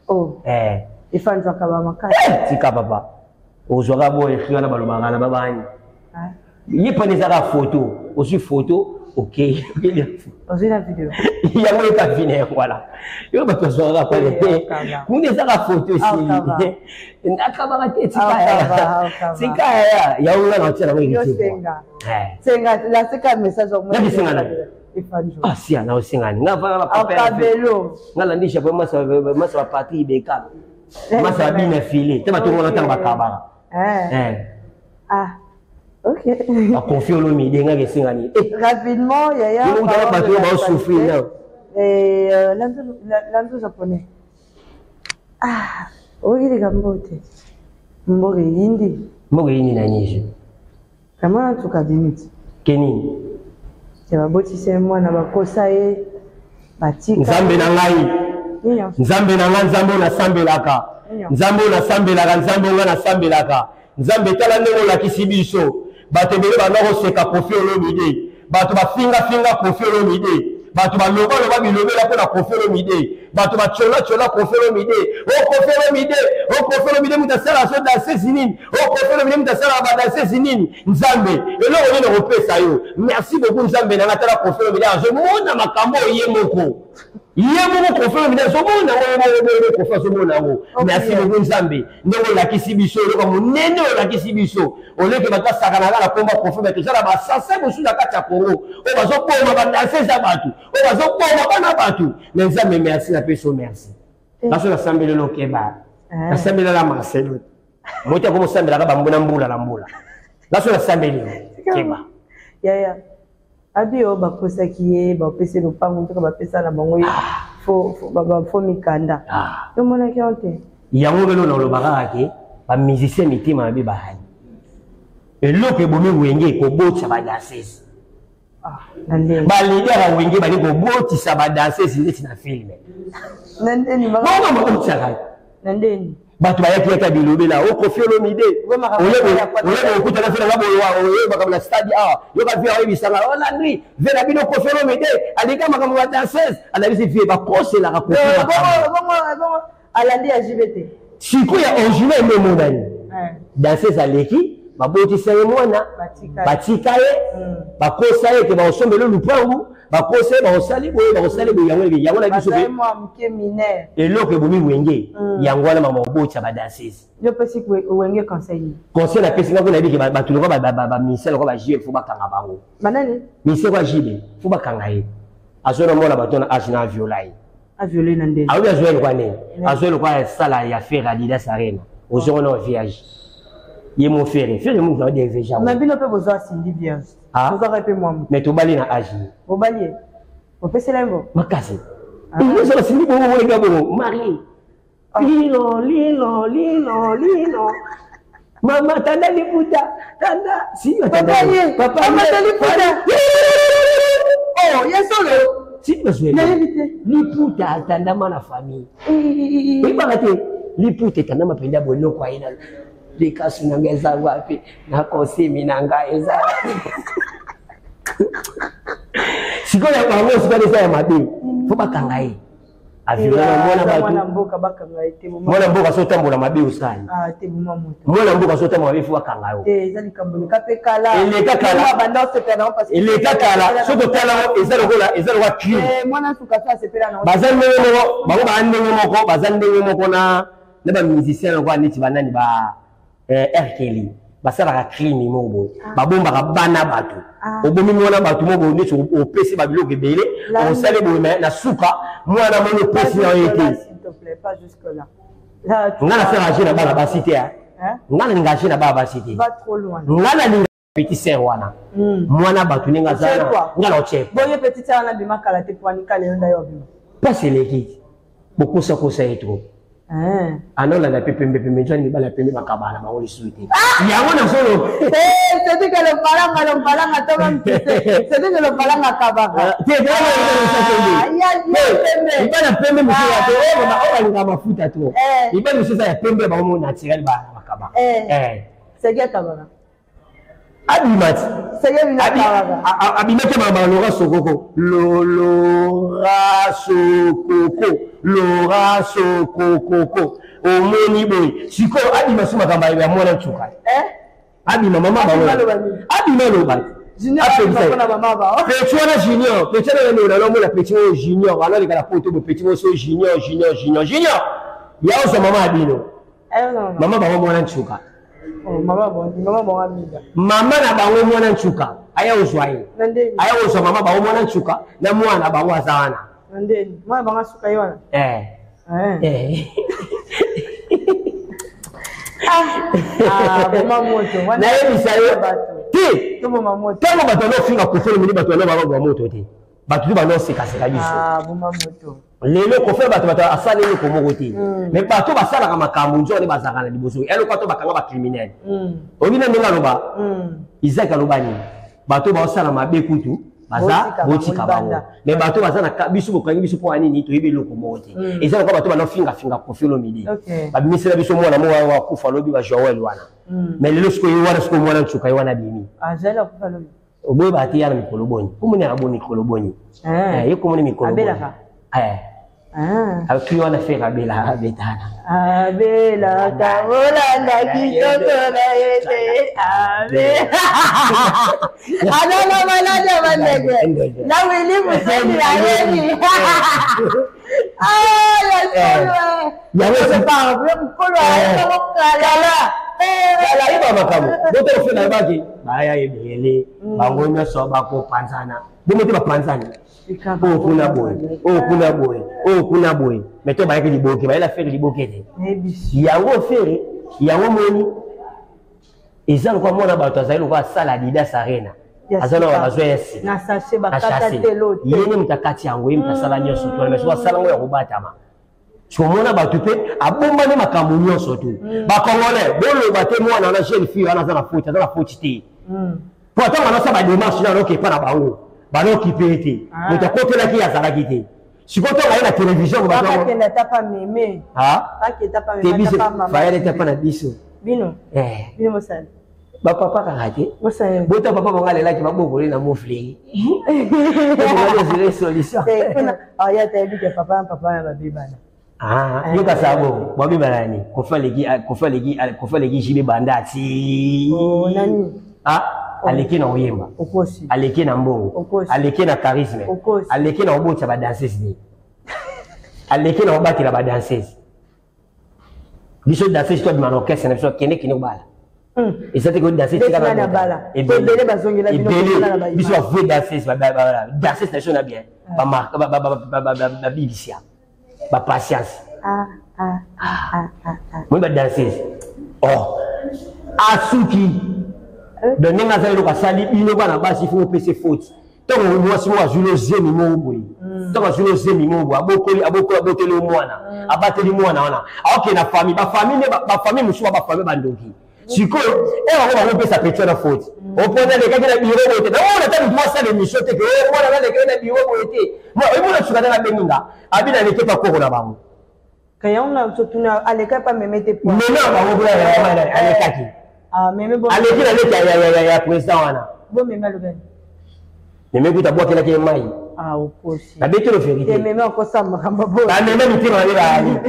Oh. Eh. Efandjo akaba makasi. Eh, tika papa. Ozwaka boye eki wana balobaka na babani. Ah. Ye pana ezaka photo. Ozwi photo, okei. Ozwi na video. Yango eka vine yango wana. Yo bato bazwaka pale te. Kuna ezaka photo esili. Akabaka te tika ya. Tika ya. Yango nga na otia nango héritier. Senga. Senga, la seka message. Nakisenga nani? Ah, sia na osengani nga vana ba papa akabelo nga landi chapeau masa masa ba patri beka masa ba bina filet te bato ngona tanga bakabaka eh eh ah ok ba confie olomide nga kesengani eh rapidement yaya yo utala bato oyo bao souffrir na eh lanzo japonais ah oyoki likambo te mboka eyindi mboka eyindi na niger Vraiment nsuka limite. Ke nini? Ya babotisi ye mwana bakosa ye batika. Nzambe na ngai. Nzambe na ngai nzambe oyo nasambelaka. Nzambe oyo nasambelaka nzambe oyo ngai nasambelaka. Nzambe tala ndenge olakisi biso. Bato ebele banda koseka Koffi Olomide. Bato bafingafinga Koffi Olomide. Bato balobaloba bilobela mpo na Koffi Olomide. Bato bacola-cola Koffi Olomide. O Koffi Olomide, o Koffi Olomide moto asala so dansesi nini? O Koffi Olomide moto asalaka badansesi nini? Nzambe, eloko nini nakopesa yo? Merci beaucoup Nzambe na ngai, tala Koffi Olomide azomona makambo oyo ye moko. Ye moko Koffi Olomide azomona yango, ye moko bongo Koffi azomona yango. Merci beaucoup Nzambe, ndenge olakisi biso eloko ya monene olakisi biso. Oleke bato basakanaka na komba Koffi, mais toza na basase mosusu na kati ya Congo oyo bazoboma badanseuse ya bato, oyo bazoboma bana bato. Mais Nzambe merci, napesi yo merci. Naso nasambeli lokeba, nasambeli na Marcelo. Moto akomi osambelaka bambula mbula na mbula. Naso nasambeli yo keba. Yaya abi oyo bakosaki ye bapesi lopango ntoka bapesa na bango ye fo mikanda yomonaki yango te. Yango belo na olobaka kaka ke bamusicien mitema mabe bahali eloko ebomi wenge kobotisa badanseuse. Baleader ya wenge bali kobotisa badanseuse ndeti na filme bongo babotisaka bato bayaki yaka bilobela o Koffi Olomide oyeba okutana fe nanga boye oye makambo na stade awa yoka vie oyebisanga o Landry vie na bino Koffi Olomide alika makambo ba danseuse alabisi vie bakoselaka Koffi alandi ya JB te sikoyo ya original nde emonani danseuse aleki babotisa ye mwana batika ye bakosa ye ke bakosombela lupangu bakosa ye bakosali boye bakosali boye yango yango na biso eloko ebomi wenge yango wana mama obotisa badanseuse. Yo pesi wenge conseil? Conseil napesi nga kuna yebi ke bato lokola baministère lokola ba JB fo bakanga bango. Banani? Ministère kwa JB fo bakanga ye. Azona mwana bato na age na aviola ye. Aviole na ndenge? Aobi azwa lokola nini? Azwa lokola sala ya Ferre Adidas Arena. Ozongo na vierge. Ye mo Ferre. Ferre mo zwa de vierge. Mais bino pe bozwa Cindy vierge. Bozwaka pe mwa moto. Mais tobali na age. Bobali ye. Opesela ye ngo? Makasi. Ozala Cindy bongo bongo bongo marie. Lilo, lilo, lilo, lilo. Mama tanda liputa, tanda. Si papa ye, papa mama tanda liputa. Oh, ye solo. Si bazwe. Liputa atandama na famille. Oyebaka te liputa etandama mpenza boye eloko aye na likasu na ngai eza wapi na kosimi na ngai eza sikoyo ya bango sikoyo eza ya mabe fo bakanga ye aviola na mwana bato mwana mboka bakanga ye te mwana mboka so otambola mabe osali ah te mama moto mwana mboka so otambola mabe fo bakanga yo te eza likambo eleka pe kala eleka kala banda osepela nango parce eleka kala so totala eza lokola eza lokola crime eh mwana suka so asepela nango baza ndenge moko bango ba ndenge moko baza ndenge moko na na ba musicien lokola neti banani ba R. Kelly basalaka crime moko boye babombaka bana bato obomi mwana bato moko boye neti opesi babiloko ebele osali boye me na suka mwana moni opesi na ye te. Nga nasalaka je na bana basi te, nga nalinga je na bana basi te, nga nalinga petit sœur wana mwana bato ndenge aza nga na otie boye petit sœur wana bima kala te po anikala yo ndayo bima pasi eleki bokosakosa ye trop anolanda mpe pembe pembe nzwani mibali ya pembe bakabana bango lisusu te yango nazolo c'est que lopalanga lopalanga toma c'est que lopalanga kabaka mibali ya pembe mosusu ya te oyo balingaka mafuta to mibali mosusu eza ya pembe bango mo naturel bakabaka seki akabaka. Abima ti. Abimaki mama Laura Sokoko. Lolora Sokoko. Laura Sokokoko. Omoni boye. Sikoyo abima si makambo ya mwana nsuka. Eh? Abima mama bango. Abima loba. Petit wana junior, petit wana ndio unalomona petit oyo junior, aloleka na poto bo petit oyo junior, junior, junior, junior. Ya ozwa mama ya bino. Eh, mama bango mwana nsuka. Oh, mama bango amiga. Mama na bango mwana nsuka. Aya ozwa ye. Aya ozwa mama bango mwana nsuka na mwana bango aza wana. Ndeni. Mwana bango asuka ye wana. Eh. Eh. eh. Ah, boma moto. Nayebisa yo te. Toboma moto. Ntango bato banofinga Koffi Olomide bato bano baboma moto te. Bato te banosekaseka biso. Ah, boma moto. Lelo Koffi bato bato asali eloko moko te. Mais bato basalaka makambo nzoka nde bazalaka na liboso. Eloko ata bakanga ba criminel. Oyebi na ndenge aloba? Isaac aloba nini? Bato baosala mabe kutu baza botika bango mais bato baza na biso bokangi biso mpo ya nini toyebi eloko moko te mm. Eza lokola bato banofingafinga Koffi Olomide okay. Babimisela biso mwana moko wana akufa lobi ba Joel wana mm. Mais lelo sikoyo ye wana sikoyo mwana nsuka ye wana abimi oboyeba te yana mikolo boni komoni yana bo mikolo boni eh. Eh, ye komoni mikolo boni eh. Akui wana fere abela abetana abelaka olanda kitoko na ye te abe anana maladi ya bandeke na wili museni ayebi mokolo kala yeba makambo boto ofe na yebaki baya ebele bango nyonso bakopanzana bongo te bapanzani oyo kuna boye oyo kuna boye oyo kuna boye mais to bayaki liboke bayela fere liboke te yango fere yango moni eza lokola mwana bato azali lokola asala Adidas Arena aza na bazwa ya sika ye nde moto akati yango ye moto asala nyonso to mais soki asala yango ya kobatama sokomona bato mpe abombani makambo nyonso te mm. Bacongolais boloba te mwana wana jeune fille wana aza na faute aza na faute te mm. Po ata wana asala badémarche na anoki epa na bango banokipe ye te ah. Moto akotelaki ye azalaki te sikoyo ntongo aye na télévision te biso fayale te mpa na biso eh. Bapapa kaka te bota papa bango alelaki babokoli na mofleri solution Ah, yoka sabo babebana nani Koffi aleki Koffi aleki Koffi aleki JB banda ati oh, nani ah aleki na koyemba aleki na mbongo aleki na charisme aleki na kobotisa badanseuse te aleki na kobatela badanseuse biso danseuse to abima na orchestre na biso akende kende kobala hmm. Eza te kodanse ebele biso bavrai danseuse danseuse na biso na bien babibisia bapatience ah, ah, ah, moi badanseuse oh asuki eh? Donc ndenge aza eloko asali bino bana basi fo opese faute ntango mwasi moko azwi lozemi moko boye hmm. Ntango azwi lozemi moko boye abokoli abokoli aboteli mwana hmm. Abateli mwana wana aokende na famille bafamille nde bafamille mosusu bafamille bandoki sikoyo e bango bakopesa petio na faute opona alekaki na biro boye te namona ata motu asala émission te ke oh, mwana nalekaki na biro boye te oyebona suka ndenge abengi nga abi naleki pa koko na bango Alekaki pa meme te meme ya bango kuna alekaki ah, aleki na leki ya président wana meme kuta abwakelaki ye mai Ah, okosi. Nabetelo vérité. Meme okosa makambo boye. Ba meme mitema mabe bayali.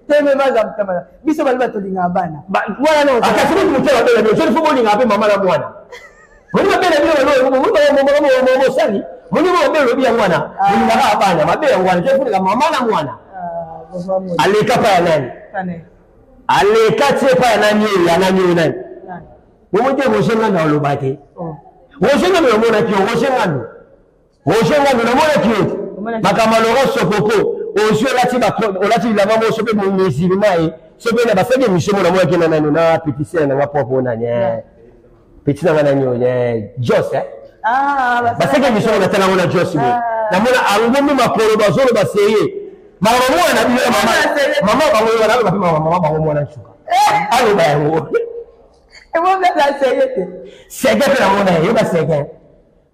Te meme aza motema. Biso bali bato lingaka bana. Wana no. Akasi ah, motema mabe na bino. Soki fo bolinga mpe mama na mwana. Moni mabe na bino balo bosali. Moni mabe lobi yango wana. Ah. Bolingaka bana mabe yango wana. Soki folinga mama na mwana. Aleka pa ya nani? Aleka tie pa ya nani oyo ya nani oyo nani? Bomoni te Roger Ngando aloba te. Oh. Roger Ngando namonaki yo Roger Ngando. Roger Ngando namonaki yo te. Makambo ya Laurent Sokoko ozwi olati olati bilamba moko soki musulman ye soki na basali émission mo namonaki na nani na petit sœur na nga propre nani eh. Petit na nga nani oyo eh, Jos eh. Ah, basali émission mo natala ngo na Jos boye ah. Namona angombi makolo bazoloba seye makambo mwana na bino ya mama mama bango wana aloba mpe mama bango mwana nsuka eh. Aloba yango sege mpe namona ye yoka sege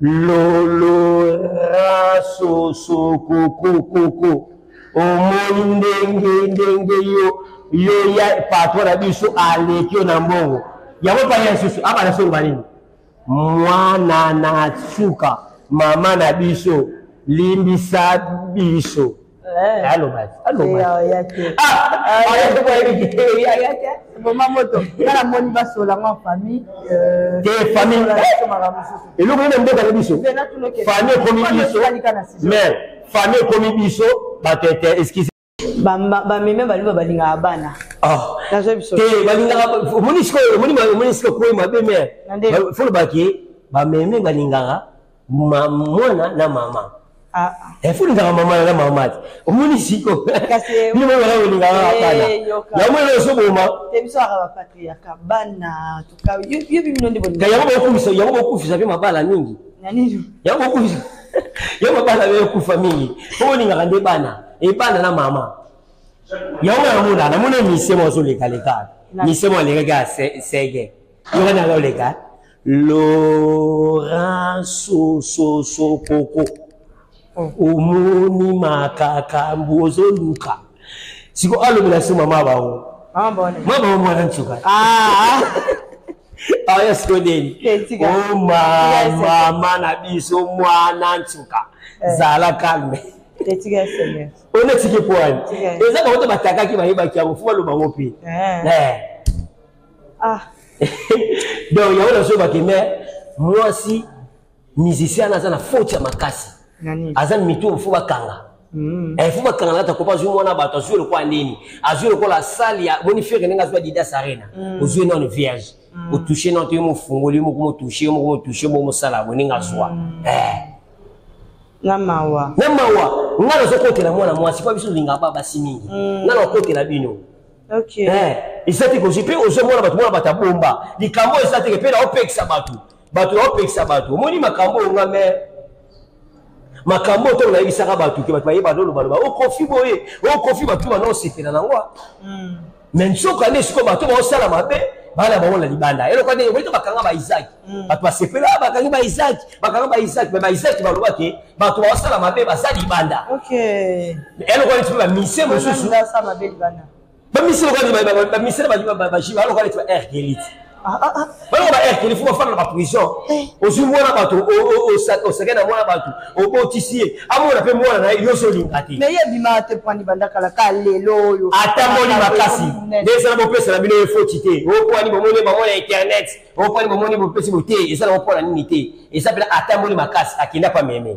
lolora sosokokokoko omoni ndenge ndenge yo yo ya patron na biso aleki yo na mbongo yango epai ya lisusu abana soloba nini. Mwana na suka, mama na biso, limbisa biso. Eh. Aloba, aloba. Ya te. Ah, ya te. Boma moto. Nga namoni basola ngo en famille. Te famille. Eloko nini mboka na biso? Famille ekomi biso. Mais famille ekomi biso bato ete excuse. Bameme baluba balingaka bana. Ah. Te balingaka omoni sikoyo omoni omoni sikoyo koyi mabe mais faut lobaki bameme balingaka mwana na mama. Ah. Eh, faut olingaka mama na mama te omoni siko bino moko bana olingaka bana yango elo ozoboma yango bokufisa yango bokufisa mpe mabala mingi yango bokufisa yango mabala mpe ekufa mingi mpo bolingaka nde bana ebana na mama yango namona namona mise moko azolekaleka mise moko alekaki ya sege yoka nanga oleka Laurent Sososokoko oh. Omoni makakambu ozoluka siko alobela so mama bango mama bango mwana nsuka ah. aya siko nini o mama na biso mwana nsuka eh. Zala calme ona tiki poani eza bango te batakaki bayebaki yango fo baloba yango mpe eh. Eh. Ah. Donc yango nazobake me mwasi musicien aza na faute ya makasi aza mitu fo bakanga mm. Eh, fo bakanga na kati azwi mwana bato azwi lokola nini azwi lokola sale ya boni fere ndenge azwi Adidas Arena mm. Ozwi nano vierge mm. Otouche nano te yo mofungoli yo moko motouche yo moko motouche moko mosala bo ndenge azwa eh. Na mawa na mawa nga nazokotela mwana mwasi mpo biso tolingaka ba basi mingi nga nakotela bino. Okay. Eh, eza te kozwi mpe ozomona bato mona bato abomba likambo oyo eza teke mpe naopekisa bato bato naopekisa bato omoni makambo oyo nga me makambo oyo ntango nayebisaka bato ke bato bayeba lolobaloba okofi boye okofi bato bana osepela nango me nzoka nde sikoyo bato baosala mabe bana bango na libanda eloko ndenge boye to bakanga ba Isaac bato basepela ah, bakangi ba Isaac bakanga ba Isaac me ba Isaac baloba ke bato baosala mabe baza libanda Okay. Eloko neti mpe bamise mosusu Basala mabe libanda. Bamise lokola bamise na baji balokola neti ba rkelite Ah, ah, ah. Baloko ba rkeli fo bafanda na baprison Eh. Ozwi mwana bato osake na mwana bato obotisi ye amona mpe mwana na ye yo ozolinga te Mais ye abimaka te mpo libanda kala ka lelo oyo. Atamboli makasi Monene. Nde ezala bopesa na bino ye foti te okwani bomoni bamona internet okwani bomoni bopesi bo te eza nango mpona nini te eza mpena atamboli makasi akenda pa meme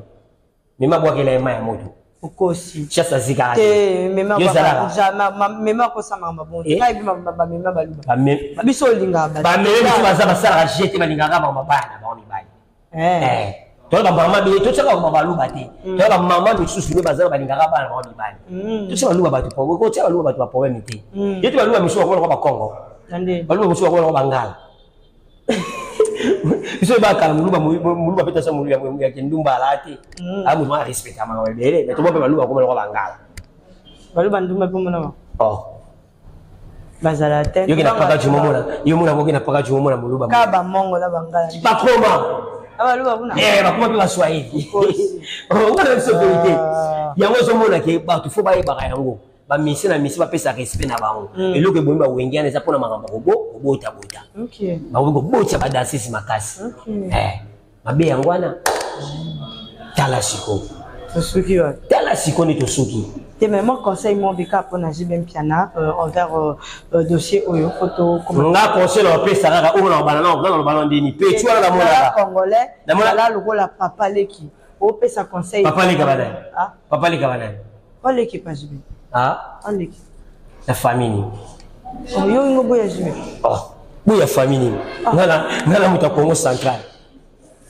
meme abwakela ye mai ya moto Okosi. Chasse azikaka Te mema Yo ezalaka. mema akosama makambo Eh? ngai bamema baluba. Bameme Biso olingaka bato. Bameme biso baza basalaka jete balingaka bango mabaya na bango mibali. Eh. Eh, toza bamama bele totiaka bango baluba te toza bamama misusu nde baza balingaka bana bango mibali totia baluba bato kotia baluba bato baproblème te ye te baluba misusu bakoma lokola bakongo Nande. Baluba mosusu bakoma lokola bangala biso bakala moluba moluba mpe tasa molu ya kindumba ala te aya moto wana respecta makambo ebele mais tobo mpe baluba bakoma lokola bangala. Baluba ndumba mpe mona Oh. Bazala te. Yoki na paka juma mona yo mona moki na paka juma mona moluba Ka bamongo na bangala. Bakoma. Baluba kuna. Eh, bakoma mpe baswahili Okosi. wana biso vérité Ah. yango ozomona ke bato fo bayebaka yango bamisie na misie bapesa respect na bango eloko ebomi bawenge wana eza mpona makambo ya kobotabota Ok. Bakoki kobotisa badansisi makasi. Ok. Eh, mabe yango wana tala sikoyo Tosuki wapi? Tala sikoyo nde tosuki. Te mais moi conseil mo bika mpona JB Mpiana envers dossier oyo photo Nga conseil na bapesa kaka oyo na bana na na bana ndeni pe tu wana namonaka congolais Namona- ala lokola papa leki opesa conseil. Papa leka banani? Ah. Papa leka banani? Oleki pa JB. Ah. Oleki. Na famille nini? Oh, yo ingo boya JB. Oh, boya famille nini? Nga na moto ya Congo central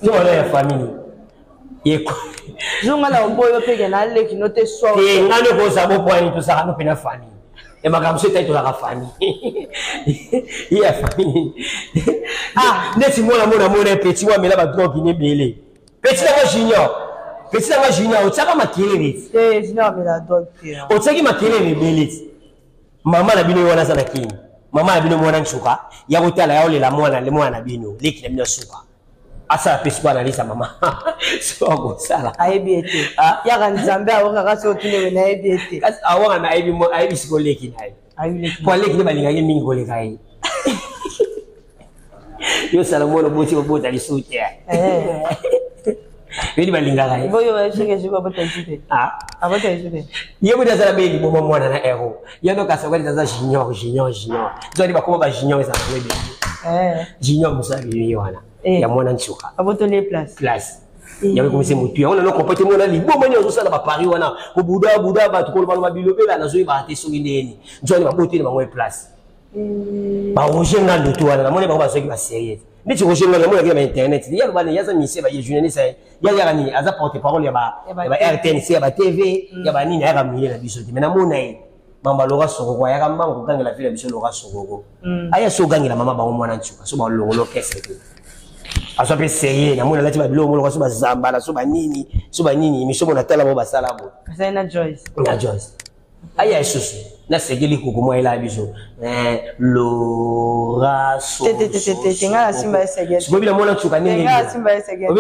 to wana ya famille nini yeko Zonga na oboyo mpe ke na leki no te so. Te nga nde kozala bopwani tozalaka no mpe na famille e makambo mosusu etali tozalaka famille ye ya famille nini? Ah. Neti mwana mona mona petit wa amela badrogue ne ebele petit nango junior petit nango junior otiaka makelele ti. Te junior amela drogue te, hein. Otiaki makelele ebele ti mama na bino ye wana aza na kini mama na bino mwana nsuka ya kotala ya olela mwana le mwana na bino leki na bino ya suka asala mpe sikoyo analisa mama so akosala. Ayebi ye te. Ah. Yaka nzambe awokaka so otunewe nayebi ye te. Kasi awaka na ayebi ayebi sikoyo leki na ye Ayebi leki. Po aleki nde balingaki mingi koleka ye. Yo Salomon oboti obota lisusu te. Yodi balingaka ye. Boyo ba sheke sheke abota lisusu te. Ah. Abota lisusu te. Ye modi azala be liboma mwana na ero. Ye no kasakoli aza junior junior junior. Zoni bakoma ba junior eza bango ebele. Eh. Junior mosala bimi wana. Eh. Ya mwana nsuka. Abotoli ye place. Place. Yango ekomisi motu yango nano kompa te mwana liboma nini azosala bapari wana kobuda buda bato kolobaloba bilobela nazoyebaka te soki ndeni nzwani baboteli bango ye place. Ba Roger Ngando to wana namoni bango bazwaki ba sérieux neti Roger Ngando namonaki na ba internet ye aloba nini aza musicien ba ye journaliste ye ayaka nini aza porte parole ya ba ya ba RTNC ya ba TV ya ba nini ayaka milieu na biso te mais namona ye mama Laura Sokoko ayaka mbangu kogangela vie na biso Laura Sokoko aya so ogangela mama bango mwana nsuka so balongolo orchestre te azwa mpe sérieux namoni alati babiloko moko so bazambala so banini so banini miso mona tala bango basala boye Azali na Joyce. Na Joyce. Aya lisusu nasengeli kokoma ela biso eh, lora sosoobina mwana nsuka ndenge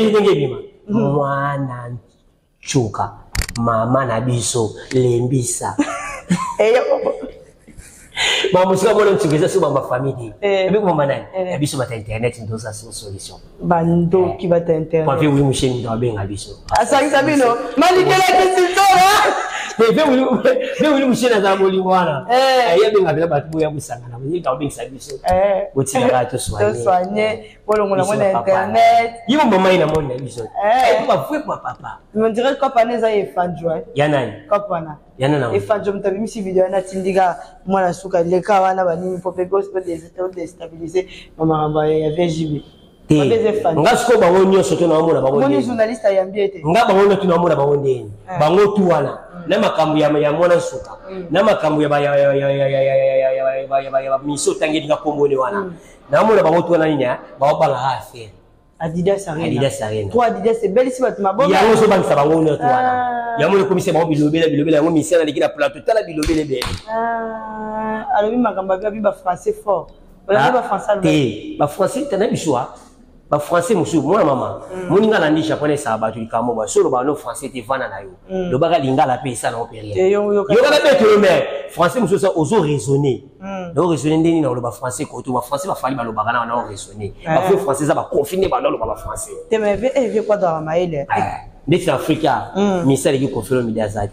ndenge ebima mwana nsuka mama na biso lembisa bamosika mwana nsuka eza so bamba famille te eh. ebi komamba nani eh. ya biso bata internet ndoza so solution Bandoki bata internet. Papi Willy Musheni ndo abenga biso. Asangisa bino. Malikela kisitola. Pe Willy Musheni azala bolingo wana. Eh. Ye abenga bino bato boya kosangana. Ye ndo abengisa biso. Eh. Botikaka to soigner. To soigner. Bolongola ngo na internet. Ye mo mama ye na moni na biso. Eh. Ba fwe pa papa. On dirait kopa wana eza efandjwa. Ya nani? Kopa wana. Ya nani? Efandjwa moto abimisi video wana atindika mwana suka leka wana banini mpo mpe odestabilize makambo ya VJB. Te nga sikoyo bango nyonso to naomona bango journaliste ayambi ete nga bango nyonso naomona bango ndeni eh. Bango tu wana mm. Na makambo ya mwana nsuka mm. Na makambo ya miso otangeli nga komboni wana mm. Naomona bango tu wana nini eh? Baobangaka affaire Adidas Arena. Adidas Arena. Toi Adidas ebelisi bato maboma. Yango ozobangisa bango nyonso wana. Ah. Yango ekomisa bango bilobela bilobela yango misala aleki na plateau tala bilobela ebele. Ah, alobi makambo abi ba français fort. Olandi ba français alobi. Te, ba français tana biso ah. Ba français mosusu mwana mama. Moninga alandi japonais esaka bato likambo ba solo ba no français te vanda na yo. Lobaka lingala pe esala yo pe rien. Yoka na beto yo mais français mosusu ozo raisonner. Na raisonner ndeni na oloba français koto ba français ba fali balobaka na na raisonner. Ba faux français za ba confiner ba loba ba français. Te mais eh vie quoi dans maele. Ndeti na Afrika misala ki confiner midi azali.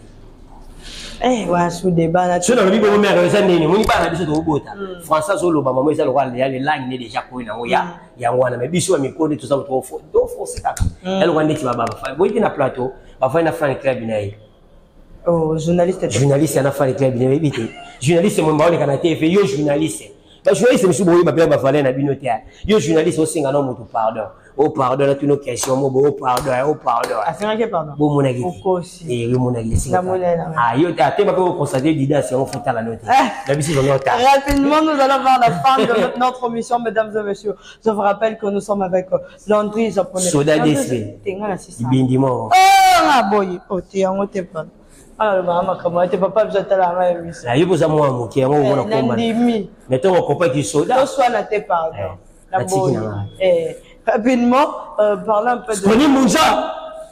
Eh, wa su débat na. Soki nalobi bongo mare eza ndeni omoni bana biso tokobota français azoloba mamo eza lokola ya lelangi nde deja koyi nango ya yango wana mais biso ya mikolo nde toza toforce kaka ya lokola ndeti boyi te na plateau bafandi na fan club na ye. Oh, journaliste. Journaliste ana fan club na yebi te. Journaliste mo baoleka na TV yo journaliste. Ba journaliste mosusu boyeba mpe bavaleur na bino te. Yo journaliste osenga na moto pardon. Oh pardon na tino question mo bo pardon oh pardon. Asengaki pardon. Bo monaki te. Okosi. Eh yo monaki te. Na monaki na. Ah yo te te ba ko constater dida c'est on fouta la note. La biso zo nota. Rapidement nous allons voir la fin de notre émission mesdames et messieurs. Je vous rappelle que nous sommes avec Landry japonais. Soda DSP. Tenga na sisa. Bindi mo. Oh nga boyi. Oh te yango te pardon. Alors mama makambo te papa biso tala nga émission. Na yo boza mwa moke yango omona koma. Nandimi. Mais tongo kopa ki soda. To swana te pardon. La boyi. Eh rapidement parlons un peu de Skondi Munza.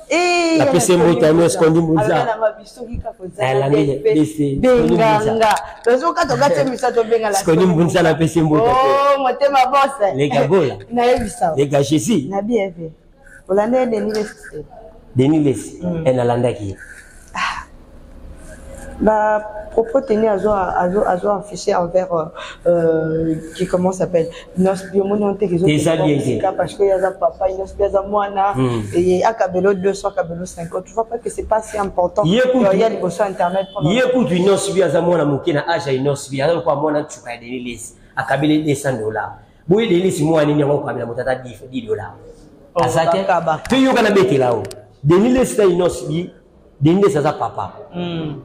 Eh La PC Mota no Skondi Munza. Benganga. Tozoka tokati misa tobenga la. Skondi Munza la PC Mota. Oh motema boss. Les Gabola. Nayebisa. Les gars Jésus. Na bien fait. Olanda Denis Lessie. Denis Lessie. Elle alandaki. Ba propos tenus azo azo azo affiché envers qui comment s'appelle Innoss'B omoni on te kezo parce que yaza papa Innoss'B aza mwana et akabelo 200 akabelo 50 tu vois pas que c'est pas si important ya liboso internet ye kutu Innoss'B aza mwana moke na age ya Innoss'B aza lokola mwana nsuka ya Denis Lessie akabeli $200 boye Denis Lessie mwana nini yango okabela moto ata $10 aza te to yoka na betela o Denis Lessie na Innoss'B Denis Lessie aza papa.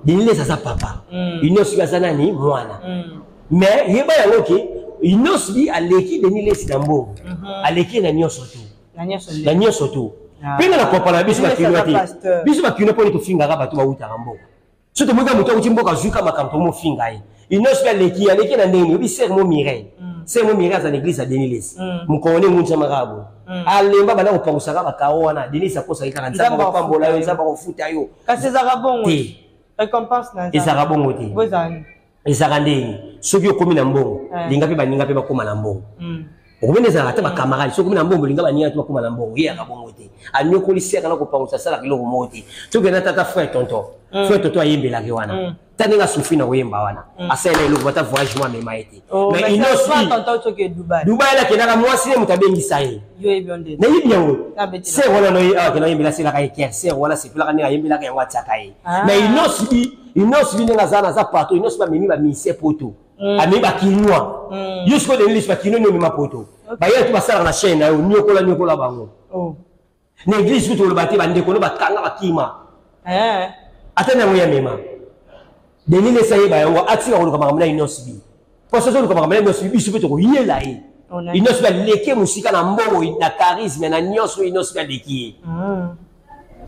Denis Lessie aza papa. Innoss'B aza nani mwana. Mais yeba yango ke Innoss'B aleki Denis Lessie na mbongo. Aleki na nyonso tu. Na nyonso tu. Pe na kopala biso bakino te. Biso bakino poni tofingaka bato bautaka mboka. Soki tomoki moto auti mboka azuka makambo tomofinga ye. Innoss'B aleki aleki na ndenge obi ser mo Mireille. Ser mo Mireille aza na église ya Denis Lessie. Mokolo ne ngunzamaka boye. Alemba banda kopangusaka bakaro wana Denis akosaki kaka nzambe akopambola yo nzambe akofuta yo. Kasi ezalaka bongo te. Récompense na nzambe. Ezalaka bongo te. Ezalaka ndenge soki okomi na mbongo linga mpe baninga mpe bakóma na mbongo. Okomona ezalaka ata bacamarade, soki okomi na mbongo olinga baninga to bakóma na mbongo, ye yaka bongo te. Anyokoli sere na kopangusa, asalaka eloko moko te. Tokenda tata frère tonton. Frère tonton ayembelaki wana. Ta ndenge asufri na koyemba wana. Asalela eloko ata voyage mo amema ye te. Oh, Mais mais Innoss'B, c'est pas tonton Tsoke Dubaï. Dubaï akendaka mwasi ne moto abengisa ye. Yo yebi yo nde. Nayebi yango. Nabetela. Sere wana no ye awa akenda oyembela aselaka ye ker. Sere wana asepelaka ndenge ayembelaka yango atiaka ye. Ah. Mais Innoss'B, Innoss'B ndenge aza na aza partout, Innoss'B amemi ba musicien poto. Amemi ba kinois. Yo sikoyo Denis Lessie, ba kinois nde omema poto. Baye tu basalaka na chaîne na yo, niokola niokola bango. Oh. Na église kutu oloba te, bandeko no bakanga bakima. Eh. Ata nango ya mema. Denis Lessie ayeba yango, atika koluka makambo na Innoss'B. Po soki oluka makambo na Innoss'B, biso mpe tokoyela ye. On a Innoss'B aleki ye mosika na mbongo, na charisme, na nyonso, Innoss'B aleki ye.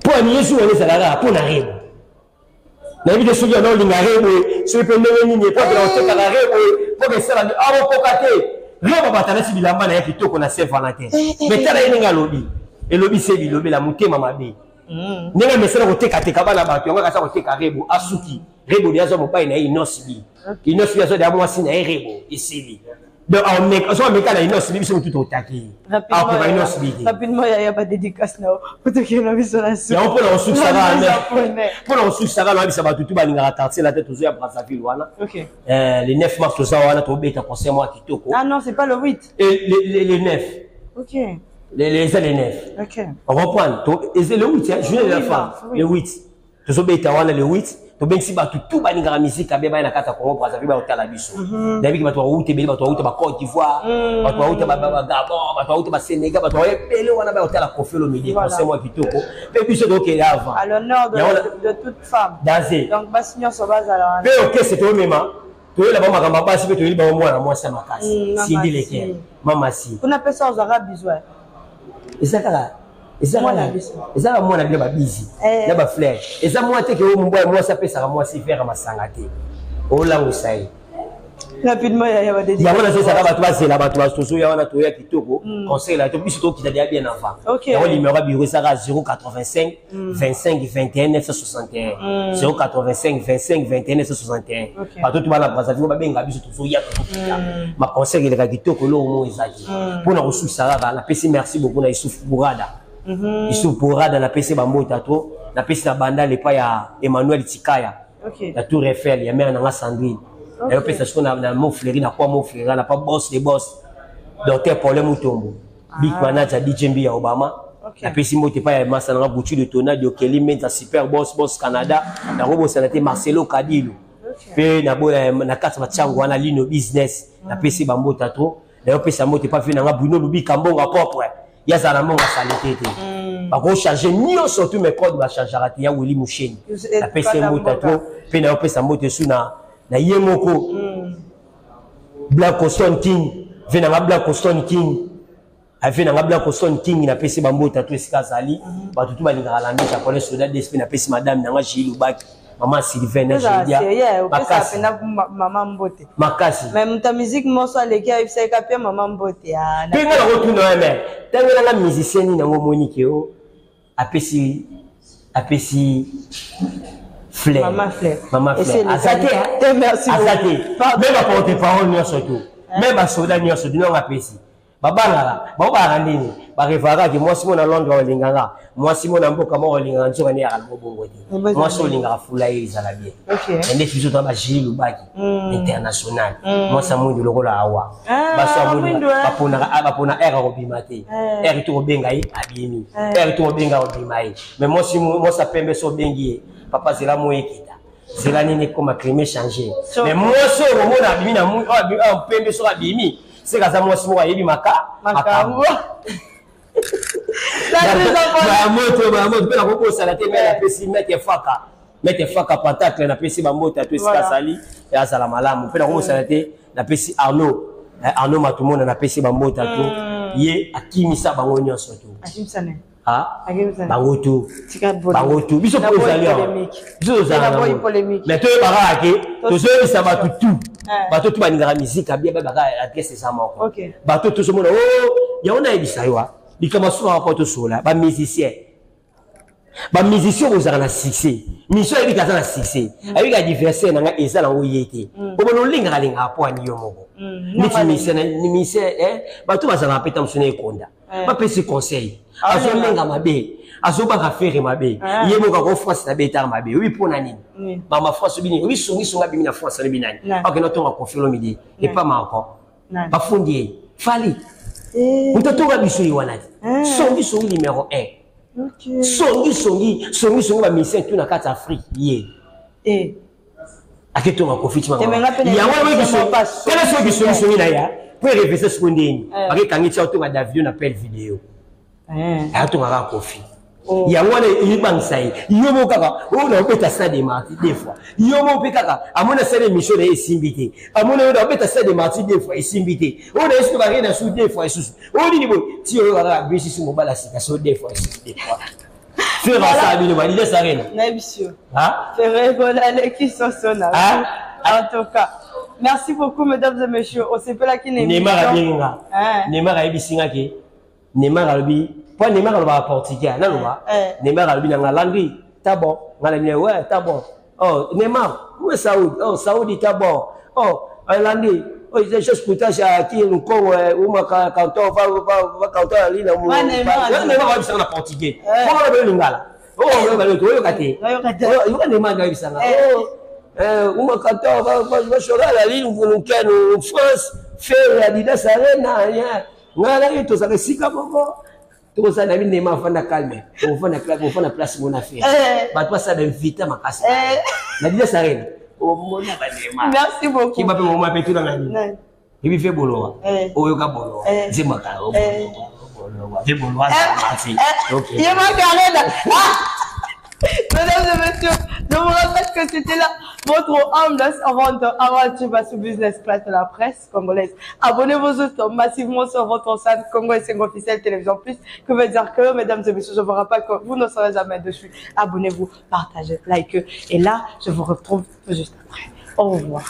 Po ya Yesu wana ezalaka kaka mpo na rebo. Nayebi te soki yana olinga rebo, soki mpe ndenge nini, po akenda kotekaka rebo, po kesala nde akokoka te. Rebo batalasi bilamba na ye kitoko na Saint Valentin. Mais tala ye ndenge alobi. Elobi se bilobela motema mabe. Ndenge amesana kotekateka bana bato, yango akasa koteka rebo, asuki. Rebo de azwa mobali na ye Innoss'B. Innoss'B azwa deya mwasi na ye rebo, esili. Donc, aomeka, soki ameka na Innoss'B, biso motu totaki ye. Akoka Innoss'B te. Rapidement, yaya ba dédicace na yo. Potokende na biso na suka. Yango mpona kosukisa kaka, Na mais japonais. mpona kosukisa kaka, nayebisa bato tu balingaka quartier la te, tozoya Brazzaville wana. Ok. Le 9 mars toza wana, tobeta concert mwa kitoko. Ah non, c'est pas le 8. Et le 9. Ok. Eza le 9. Ok. On reprend. To, et c'est le 8, hein, journée de la Oui, femme. oui. Le 8. Tozobeta wana le 8. Tobengisi bato tout balingaka musique abe baya na kati ya Congo Brazzaville bayotala biso. Nayebi ke bato bauta ebele, bato bauta ba Côte d'Ivoire, bato bauta ba Gabon, bato bauta ba Sénégal, bato bauta ebele wana bayotala Koffi Olomide, Voilà. concert mwa kitoko. Mpe biso tokende avant. À l'honneur Yango de toute femme. Danger. Donc basi nyonso bazala wana. Mpe okese toyomema, toyela bango makambo ya basi, mpe toyeli bango mwana mwasi ya makasi. Mama Cindy si. Leker, mama si. Kuna pesa ozwaka bisou. Eza kaka, eza Mwana kaka, biso. eza kaka mwana bino babizi. Eh. Na ba fleur. Eza mwana te ke oyo mobali mwasi apesaka mwasi verre ya masanga te. Olangwisa ye. Rapidement, yaya ba dédicace. Yango nazosaka bato bazela, bato bazoya wana, toya kitoko. Conseil la to biso tokita deya bien avant. Ok. Yango numéro ya bureau ezaka 085 25 21 961. 085 25 21 961. Ok. Bato to bana Brazzaville babenga biso, tozoya tozokita. Ma conseil eleka kitoko, eloko moko ezali. Mpona kosukisa kaka, napesi merci beaucoup na Youssouf Bourada. Youssouf Bourada, napesi bambota to, napesi na bandal epai ya Emmanuel Tikaya. Ok. La Tour Eiffel, ya mère nanga Sandrine. Ok. Nayo pesa siko na mot fleuri, na kwa mot fleuri, na pa boss de boss. Docteur Paulin Mutombo. Big manager DJ Mbi ya Obama. Ok. Napesi mbote pa ya masa nanga Gucci de Tonadi, Okeli Menza, super boss, boss Canada. Na robosana te Marcelo Kadilo. Ok. Pe na boya na kati ba chango wana Lino business. Napesi ba mbota trop. Nayo pesa mbote pa vi nanga Bruno Lubika mbongo propre. Ya zala mbongo salité te. Bako changer nyonso tout mes codes ba changeaka te ya Willy Musheni. Vous êtes Napesi pas mbote mboka. trop. Pe nayo pesa mbote su na ye moko. Black Stone King, ve nanga Black Stone King. Ave nanga Black Stone King, napesi ba mbota to esika azali. Bato tu balingaka landi japonais soldat d'esprit, napesi madame nanga Gilles Lubaki, maman Sylvain na Ozala Julia. sérieux, opesa Makasi. pena mama mbote. Makasi. Mais moto ya musique moko aleki ayebisaki ka pia mama mbote, ah, na Pe nga nakotuna ye, mais ntango nanga musicien nini yango omoni ke o apesi fleur. Mama fleur. Mama fleur. Ese Aza te, lekali. hein? Eh, merci Aza beaucoup. te. Pardon. Même ba porte-parole nyonso to. Même ba soda nyonso to, nonga apesi. Babangaka, babangaka nini? Barevaka ke mwasi mo na Londres olingaka, mwasi mo na mboka moko olingaka, nzoka nde yaka nango bongo te. Eboza Mwasi nini? olingaka fula ye ezala bien. Ok. Nde biso toza ba Gilles Lubaki, international. Mwasi ya mwindu lokola awa. Ah, Basi ya mwindu mwindu, eh. baponaka, ah, bapona air akobima te. Air to kobenga ye, abimi. Air to kobenga akobima ye. Mais mwasi ya pembe so obengi ye, papa zela mo ekita. Zela nini ekoma climat changer. Mais mwasi oyo omona abimi na mwi, oyo abimi, oyo pembe soki abimi, c'est kaza mwasi moko ayebi Makambo. makambo. La Ba moto, ba moto, mpe nakobosana te, mais napesi Maître Faka. Maître Faka Pentacle, napesi ba mbote to esika azali, azala malamu. Mpe nakobosana te, napesi Arnaud, Arnaud Matumona, napesi ba mbote to. Ye akimisa bango nyonso to. Akimisa nani? Ah? Akimisa nani? Bango to. Tika boye. Bango to. Biso Na po boye ezali awa. polémique. Biso tozala Na na boye yango. polémique. Mais toyebaka ke, tozoyebisa bato tout. Bato tout balingaka musique, abia babaka adresse eza moko. Ok. Bato tozomona, oh, yango nayebisa yo, ah. Likambo asuka po tosola, ba musicien. Ba musiciens bozalaka na succès. Musicien ayebi kaza na succès. Mm. Ayebi ka adversaire na nga eza nango ye te. Mm. Omona olingaka lingaka po ani yo moko. Mm. Neti musicien na musicien eh bato bazalaka pe tamusu na ekonda. Eh. Bapesi conseil. Ah, Azolenga mabe. Azobaka ferre mabe. Eh. Ye moko ako France na betaka mabe. Oyebi po na nini? Mama France obini. Oyebi songi songa bimi na France na binani. Akenda tonga Koffi Olomide. Epa Macron. Bafundi ye. Fally. Eh. Moto atonga biso ye wana te. Songi songi numéro 1. Okay. Songi songi songi songi ba musiciens tout na kati Afrique ye. Eh. Ake tonga Koffi ti mama. Yango yango tala soki songi songi na ya po revese siko ndeni. Eh. Bake kangi tia otonga Davido na pelle video. Eh. Atonga kaka Koffi. Oh. yango wana eyebangisa ye yo moko kaka oyo na obeta stade de marti deux fois yo moko mpe kaka amoni asali émission na ye esimbi te amoni oyo na obeta stade de marti deux fois esimbi te oyo na ye soki bakei na su deux fois esusu oyo nini boye ti oyo kaka abisi mobali asika so deux fois esusu deux fois Ferre asala bino ba Adidas Arena. Nayebisi yo. Ferre Gola aleki soso na. En tout cas, merci beaucoup mesdames et messieurs. Osepelaki na émission. Neymar abengi nga. Neymar ayebisi nga ke Neymar alobi po Neymar alobaka portugais naloba. Neymar alobi na nga Landry, t'as bon. Nga na ouais, t'as bon. Oh, Neymar, où est Saoud? Oh, Saoudi, t'as bon. Oh, Landry, oh, j'ai escuté aqui no Congo, uma cantor, va, va, va cantar ali na mu. Neymar ayebisa nga na portugais. Po nga lingala. Oh, oyoka te. Yoka Neymar ayebisa nga. Oh, uma cantor, va, va, va chorar ali no, no, no France, Ferre, Adidas Arena, yeah. Nga na ye tozalaka esika moko. Tokozala na bino Neymar afanda calme. Ofanda claque, ofanda place mona fe. Eh. Bato basala ba invita makasi. Eh. Na Adidas Arena. Omona ba Neymar. Merci beaucoup. Kiba pe moma pe tuna ngani. Ebi fe bolowa. Eh. Oyoka bolowa. Nzembo kala. Bolowa. Fe bolowa merci. OK. Ye Macarena. Ah! Mesdames et messieurs, je vous rappelle que c'était là votre humble servante Awa sur Business Class de la presse congolaise. Abonnez-vous juste massivement sur votre chaîne Congo et officiel Télévision Plus. Que veut dire que, mesdames et messieurs, je vous rappelle que vous ne serez jamais dessus. Abonnez-vous, partagez, likez. Et là, je vous retrouve juste après. Au revoir.